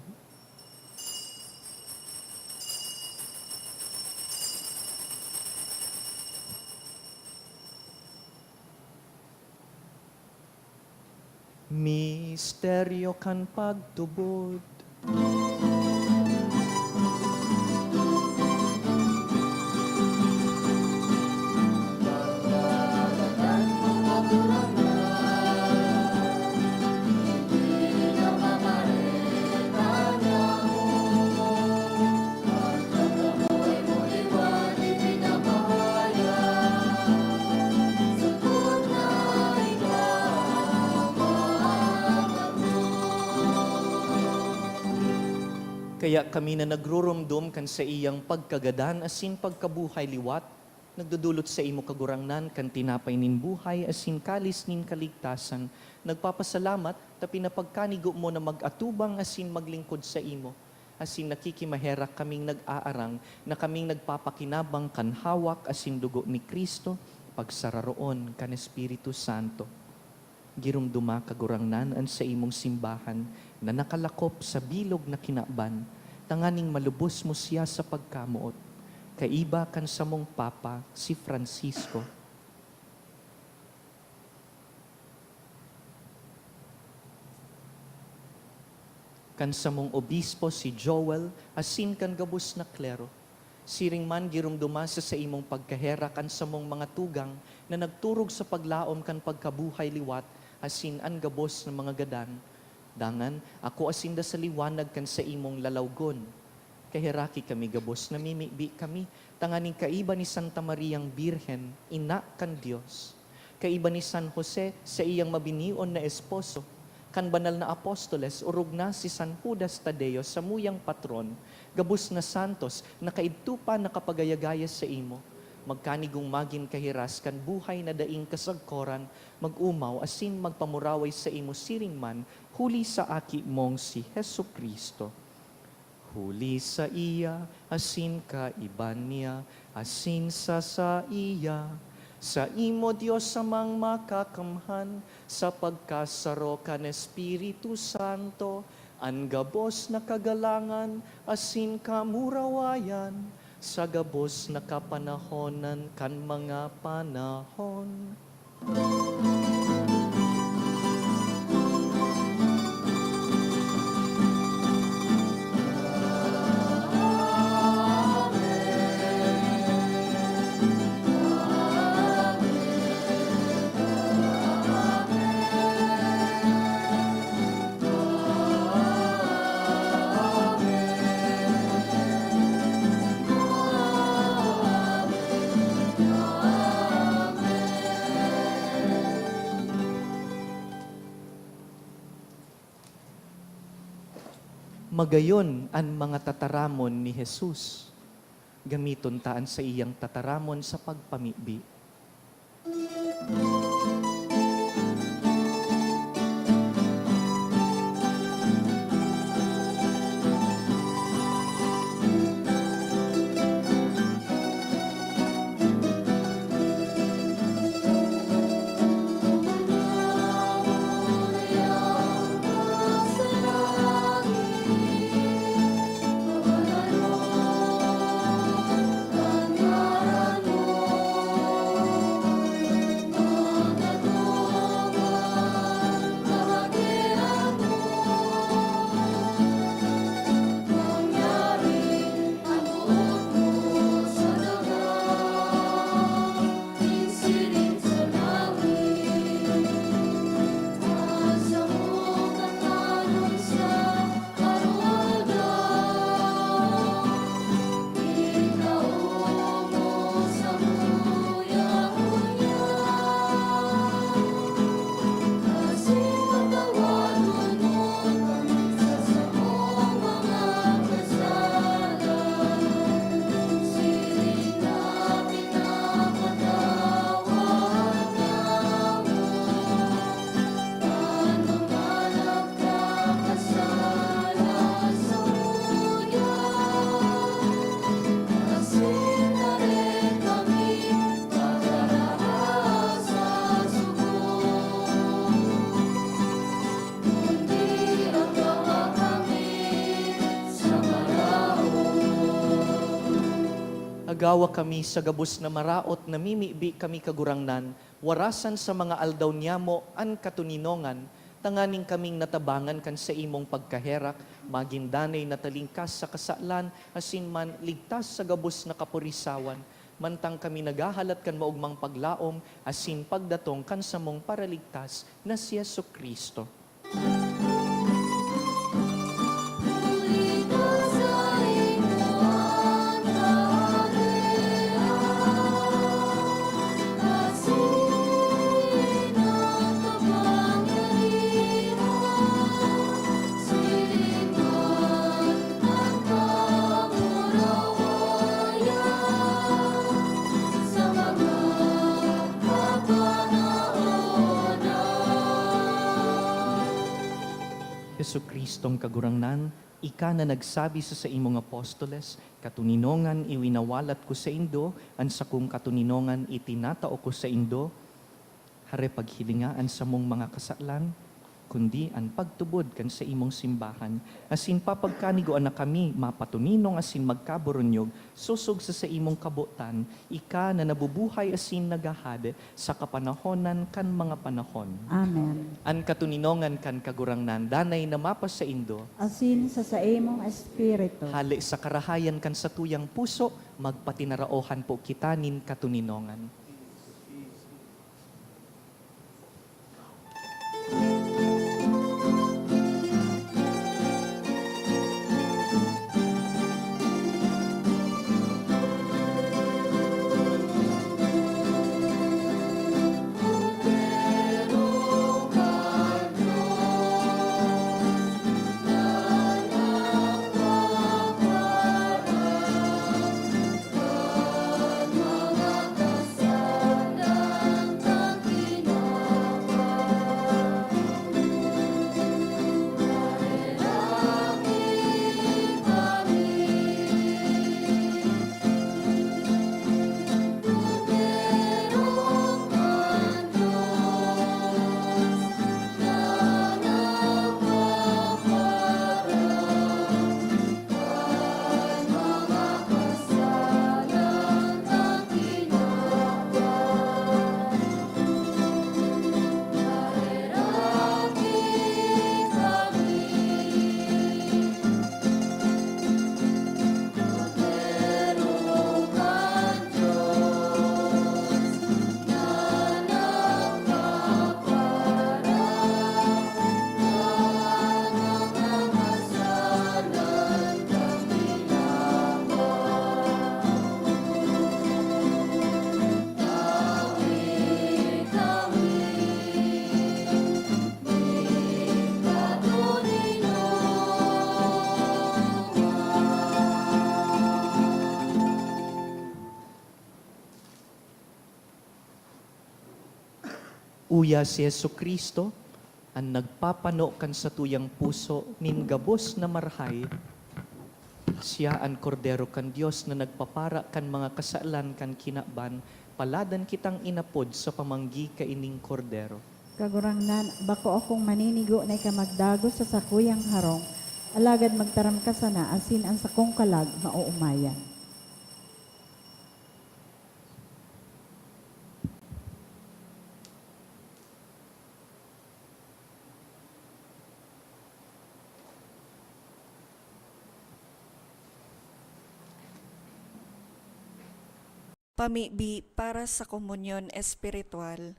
Misteryo kan pagtubod. Kaya kami na nagruromdom kan saiyang pagkagadan asin pagkabuhay liwat, nagdodolot saimo, Kagurangnan, kan tinapay nin buhay asin kalis nin kaligtasan, nagpapasalamat ta pinapagkanigo mo na mag-atubang asin maglingkod saimo. Asin nakikimaherak kaming nag-aarang na kaming nagpapakinabang kan hawak asin dugo ni Cristo, pagsararoon kan Espiritu Santo. Giromdoma, Kagurangnan, an saimong simbahan na nakalakop sa bilog na kinaban, tanganing malubos mo siya sa pagkamoot, kaiba kan samong Papa, si Francisco. Kan samong obispo si Joel, asin kan gabos na klero. Siring man giromdoma sa saimong pagkaherak an samong mga tugang na nagturog sa paglaom kan pagkabuhay liwat asin an gabos na mga gadan. Dangan, akoa sinda sa liwanag kan saimong lalawgon. Kaheraki kami gabos, namimibi kami, tanganing kaiba ni Santa Mariang Birhen, ina kan Dios, kaiba ni San Jose, saiyang mabinion na esposo, kan banal na apostoles, orog na si San Judas Tadeo, samuyang patron, gabos na santos, na kaidto pa nakapagayagaya saimo, magkanigong magin kahiras kan buhay na daing kasagkoran, mag-omaw asin magpamuraway saimo siring man, huli sa Aki mong si Jesu-Cristo. Huli saiya, asin kaiba niya, asin sa saiya, saimo, Dios Amang Makakamhan, sa pagkasaro kan Espiritu Santo, an gabos na kagalangan asin kamurawayan, sa gabos na kapanahonan kan mga panahon. Magayon an mga tataramon ni Jesus. Gamiton ta an saiyang tataramon sa pagpamibi. Agawa kami sa gabos na maraot na mimibi kami, Kagurangnan, warasan sa mga aldaw niyamo an katoninongan, tanganing kaming natabangan kan saimong pagkaherak, magin danay na talingkas sa kasalan, asin man ligtas sa gabos na kapurisawan, mantang kami naghahalat kan maogmang paglaom asin pagdatong kan samong Paraligtas na si Jesu-Cristo. Jesu-Cristong Kagurangnan, ika na nagsabi sa saimong apostoles, "Katoninongan iwinawalat ko saindo, an sakong katoninongan itinatao ko saindo." Hare paghilinga an samong mga kasalan, kundi an pagtubod kan saimong simbahan, asin papagkanigoan na kami mapatoninong asin magkaburunyog sosog sa saimong kabotan, ika na nabubuhay asin naghahade sa kapanahonan kan mga panahon. Amen. An katoninongan kan Kagurangnan danay na mapasaindo. Asin sa saimong espiritu. Hale sa karahayan kan satuyang puso, magpatinaraohan po kita nin katoninongan. Uya si Jesu-Cristo, an nagpapano kan satuyang puso nin gabos na marahay. Siya an Kordero kan Dios na nagpapara kan mga kasalan kan kinaban. Paladan kitang inapod sa pamanggi kaining Kordero. Kagurangnan, bako akong maninigo na ika magdagos sa sakuyang harong, alagad magtaram ka sana asin an sakong kalag maoomayan. Pamibi para sa komunyon espiritual.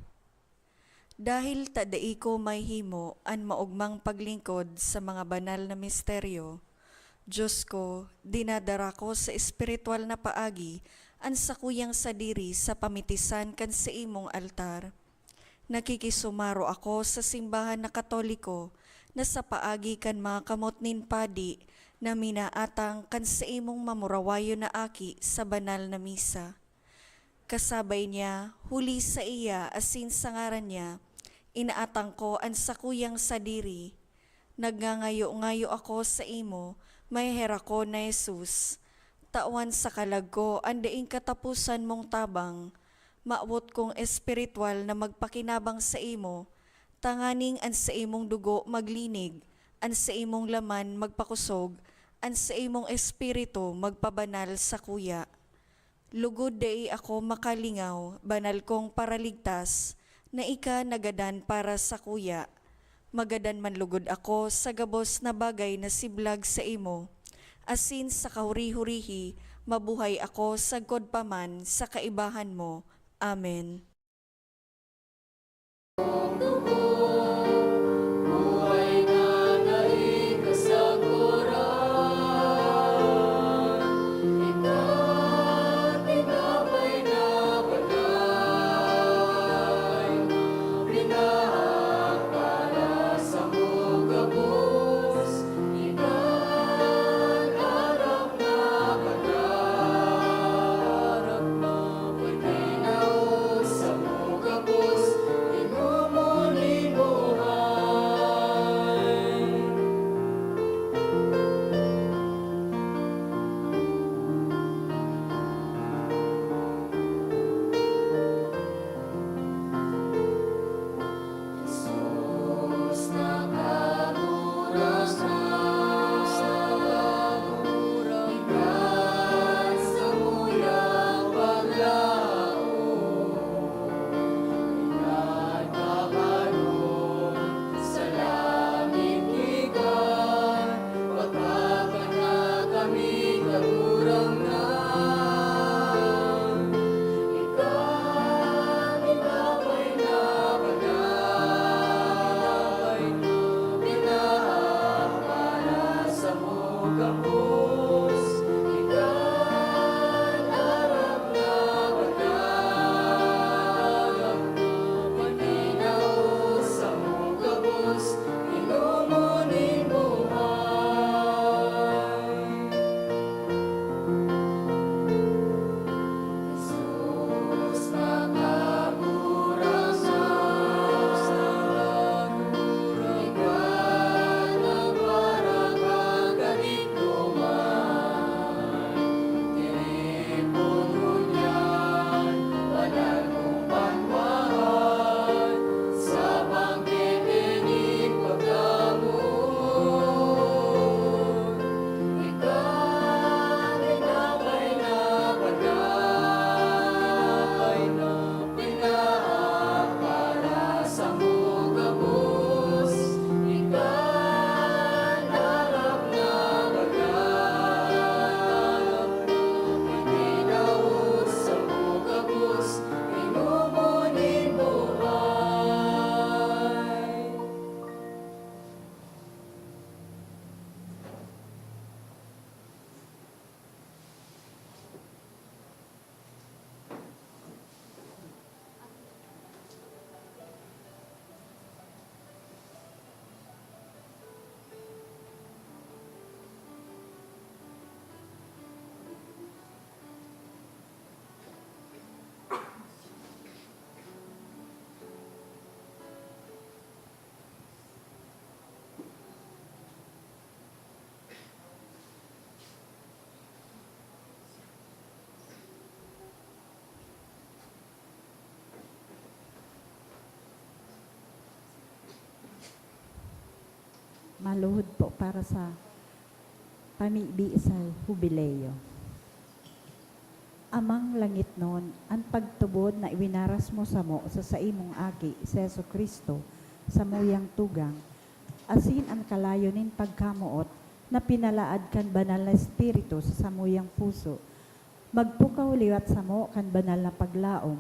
Dahil ta dai ko mahihimo an maogmang paglingkod sa mga banal na misteryo, Diyos ko, dinadara ko sa espiritual na paagi an sakuyang sadiri sa pamitisan kan saimong altar. Nakikisumaro ako sa simbahan na Katoliko na sa paagi kan mga kamot nin padi na minaatang kan saimong mamurawayon na aki sa banal na misa. Kasabay niya, huli saiya asin sa ngaran niya, inaatang ko an sakuyang sadiri. Nagngangayo-ngayo ako saimo, maheherakon na Jesus. Tawan sa kalag ko an daing kataposan mong tabang. Mawot kong espiritual na magpakinabang saimo, tanganing an saimong dugo maglinig, an saimong laman magpakosog, an saimong espiritu magpabanal sakuya. Lugod dai ako makalingaw, banal kong Paraligtas, na ika nagadan para sakuya. Magadan man lugod ako sa gabos na bagay na siblag saimo, asin sa kahuri-hurihi mabuhay ako sagkod pa man sa kaibahan mo. Amen. Maluhod po para sa pamibi sa Hubileo. Amang langitnon, an pagtubod na iwinaras mo samo sa saimong Aki, si Jesu-Cristo, samuyang tugang, asin an kalayo nin pagkamoot na pinalaad kan Banal na Espiritu sa samuyang puso, magpukaw liwat samo kan banal na paglaom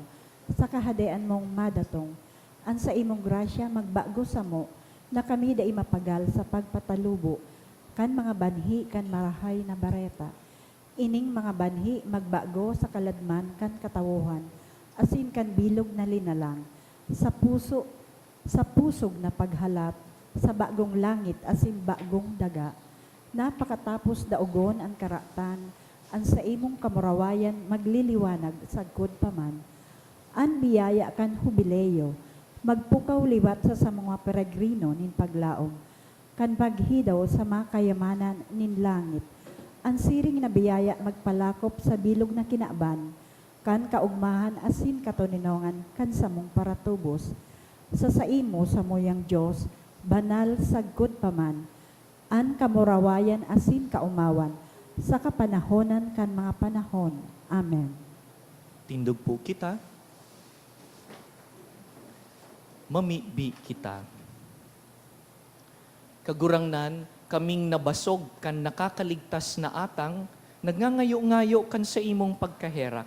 sa Kahadean mong madatong. An saimong grasya magbago samo na kami dai mapagal sa pagpatalubo kan mga banhi kan Marahay na Bareta. Ining mga banhi magbago sa kaladman kan katawohan asin kan bilog na linalang, sa puso, sa pusog na paghalat sa bagong langit asin bagong daga, na pakatapos daogon an karatan, an saimong kamurawayan magliliwanag sagkod pa man. An biyaya kan Hubileo magpukaw liwat sa, sa mga peregrino nin paglaom, kan paghidaw sa mga kayamanan nin langit. An siring na biyaya magpalakop sa bilog na kinaban, kan kaogmahan asin katoninongan kan samong paratubos. Sa saimo, samuyang Dios, banal sagkod pa man, an kamurawayan asin kaomawan, sa kapanahonan kan mga panahon. Amen. Tindog po kita. Mamibi kita. Kagurangnan, kaming nabasog kan nakakaligtas na atang, nagngangayo-ngayo kan saimong pagkaherak.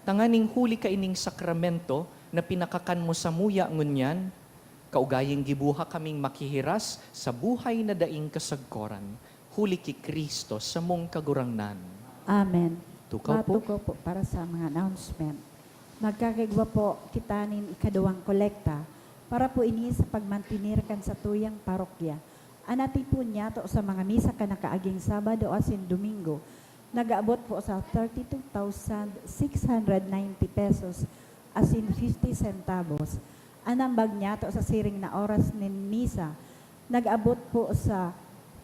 Tanganing huli kaining sakramento na pinakakan mo samuya ngunyan, kaugayang gibuha kaming makihiras sa buhay na daing kasagkoran, huli ki Cristo samong Kagurangnan. Amen. Tukaw po. Matukaw po para sa mga announcement. Magkakaigwa po kita nin ikaduwang kolekta para po ini sa pagmantener kan satuyang parokya. An natipon niyato sa mga misa kan nakaaging Sabado asin Domingo nag-aabot po sa thirty-two thousand six hundred ninety pesos asin fifty centavos. An ambag niyato sa siring na oras nin misa nag-abot po sa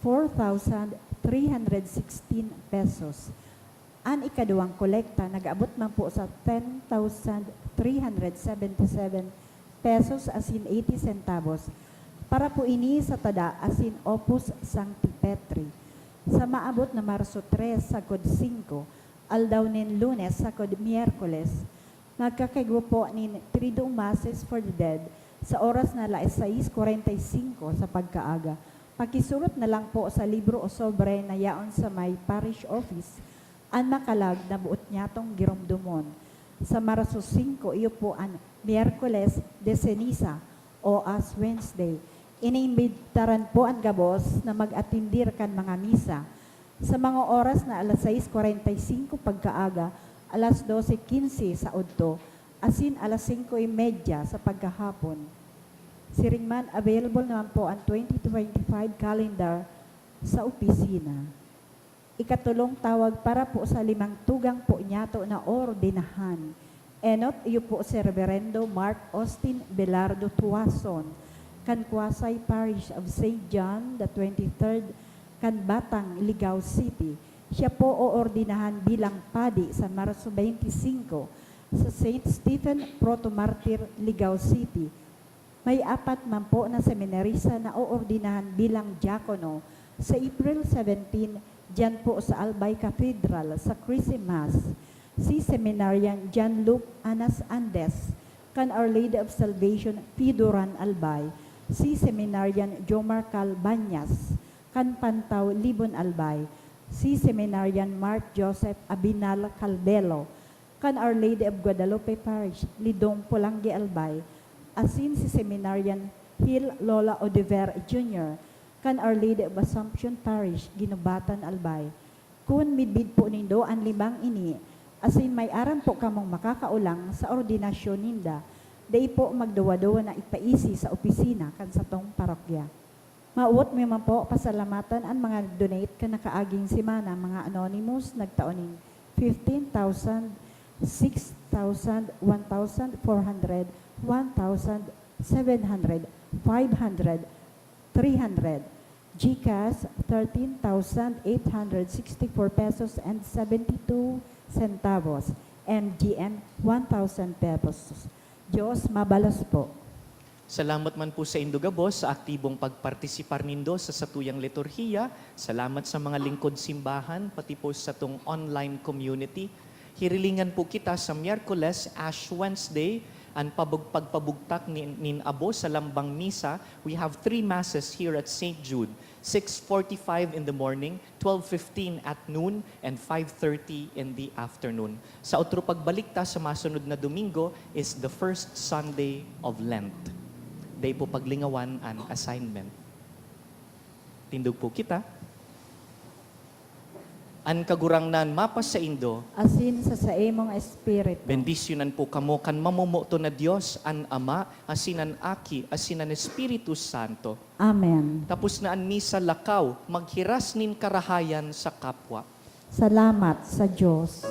four thousand three hundred sixteen pesos. An ikaduwang kolekta nag-abot man po sa ten thousand three hundred seventy-seven pesos asin eighty centavos. Para po ini sa tada asin Opus Sancti Petri. Sa maabot na Marso tres sagkod singko, aldaw nin Lunes sagkod Miyerkules, magkakaigwa po nin Triduum Masses for the Dead sa oras na alas sais kwarenta y singko sa pagkaaga. Pakisurot na lang po sa libro o sobre na yaon sa may parish office an makalag na boot nyatong giromdomon. Sa Marso singko, iyo po an Miyerkules de Ceniza o Ash Wednesday. Iniimbitaran po an gabos na mag-atendir kan mga misa sa mga oras na alas sais kwarenta y singko pagkaaga, alas dose quince sa udto, asin alas singko y media sa pagkahapon. Siring man, available naman po an twenty twenty-five calendar sa opisina. Ikatulong tawag para po sa limang tugang po niyato na oordinahan. Enot, iyo po si Reverendo Mark Austin Belardo Tuason, kan Quasi Parish of Saint John the twenty-third, kan Batang, Ligao City. Siya po oordinahan bilang padi sa Marso twenty-five sa Saint Stephen Proto-Martyr, Ligao City. May apat man po na seminarista na oordinahan bilang diakono sa April seventeen, diyan po sa Albay Cathedral sa Christmas. Si Seminarian John Luke Anas Andes, kan Our Lady of Salvation, Piduran, Albay. Si Seminarian Jomar Cal Bañas, kan Pantaw, Libon, Albay. Si Seminarian Mark Joseph Abinal Calbelo, kan Our Lady of Guadalupe Parish, Lidong, Polangui, Albay, asin si Seminarian Gil Lola Oduver Junior, kan Our Lady of Assumption Parish, Guinobatan, Albay. Kun midbid po nindo an limang ini, asin may aram po kamong makakaolang sa ordinasyon ninda, dai po magduwa-duwa na ipaisi sa opisina kan satong parokya. Mawot mi man po pasalamatan an mga nag-donate kan nakaaging semana, mga anonymous, nagtao nin fifteen thousand, six thousand, one thousand four hundred, one thousand seven hundred, five hundred, three hundred. GCash, thirteen thousand eight hundred sixty-four pesos and seventy-two centavos. MGN, one thousand pesos. Diyos mabalos po. Salamat man po sa indo gabos sa aktibong pagpartisipar nindo sa satuyang liturhiya. Salamat sa mga lingkod simbahan, pati po sa satong online community. Hirilingan po kita sa Miyerkules, Ash Wednesday, an pabug-, pagpabugtak nin, nin abo sa lambang misa. We have three masses here at Saint Jude, six forty-five in the morning, twelve fifteen at noon, and five thirty in the afternoon. Sa otro pagbalik ta sa masunod na Domingo is the first Sunday of Lent. Dai po paglingawan an assignment. Tindog po kita. An Kagurangnan mapasaindo. Asin sa saimong espiritu. Bendisyonan po kamo kan mamomoton na Dios, an Ama, asin an Aki, asin an Espiritu Santo. Amen. Tapos na an misa, lakaw, maghiras nin karahayan sa kapwa. Salamat sa Diyos.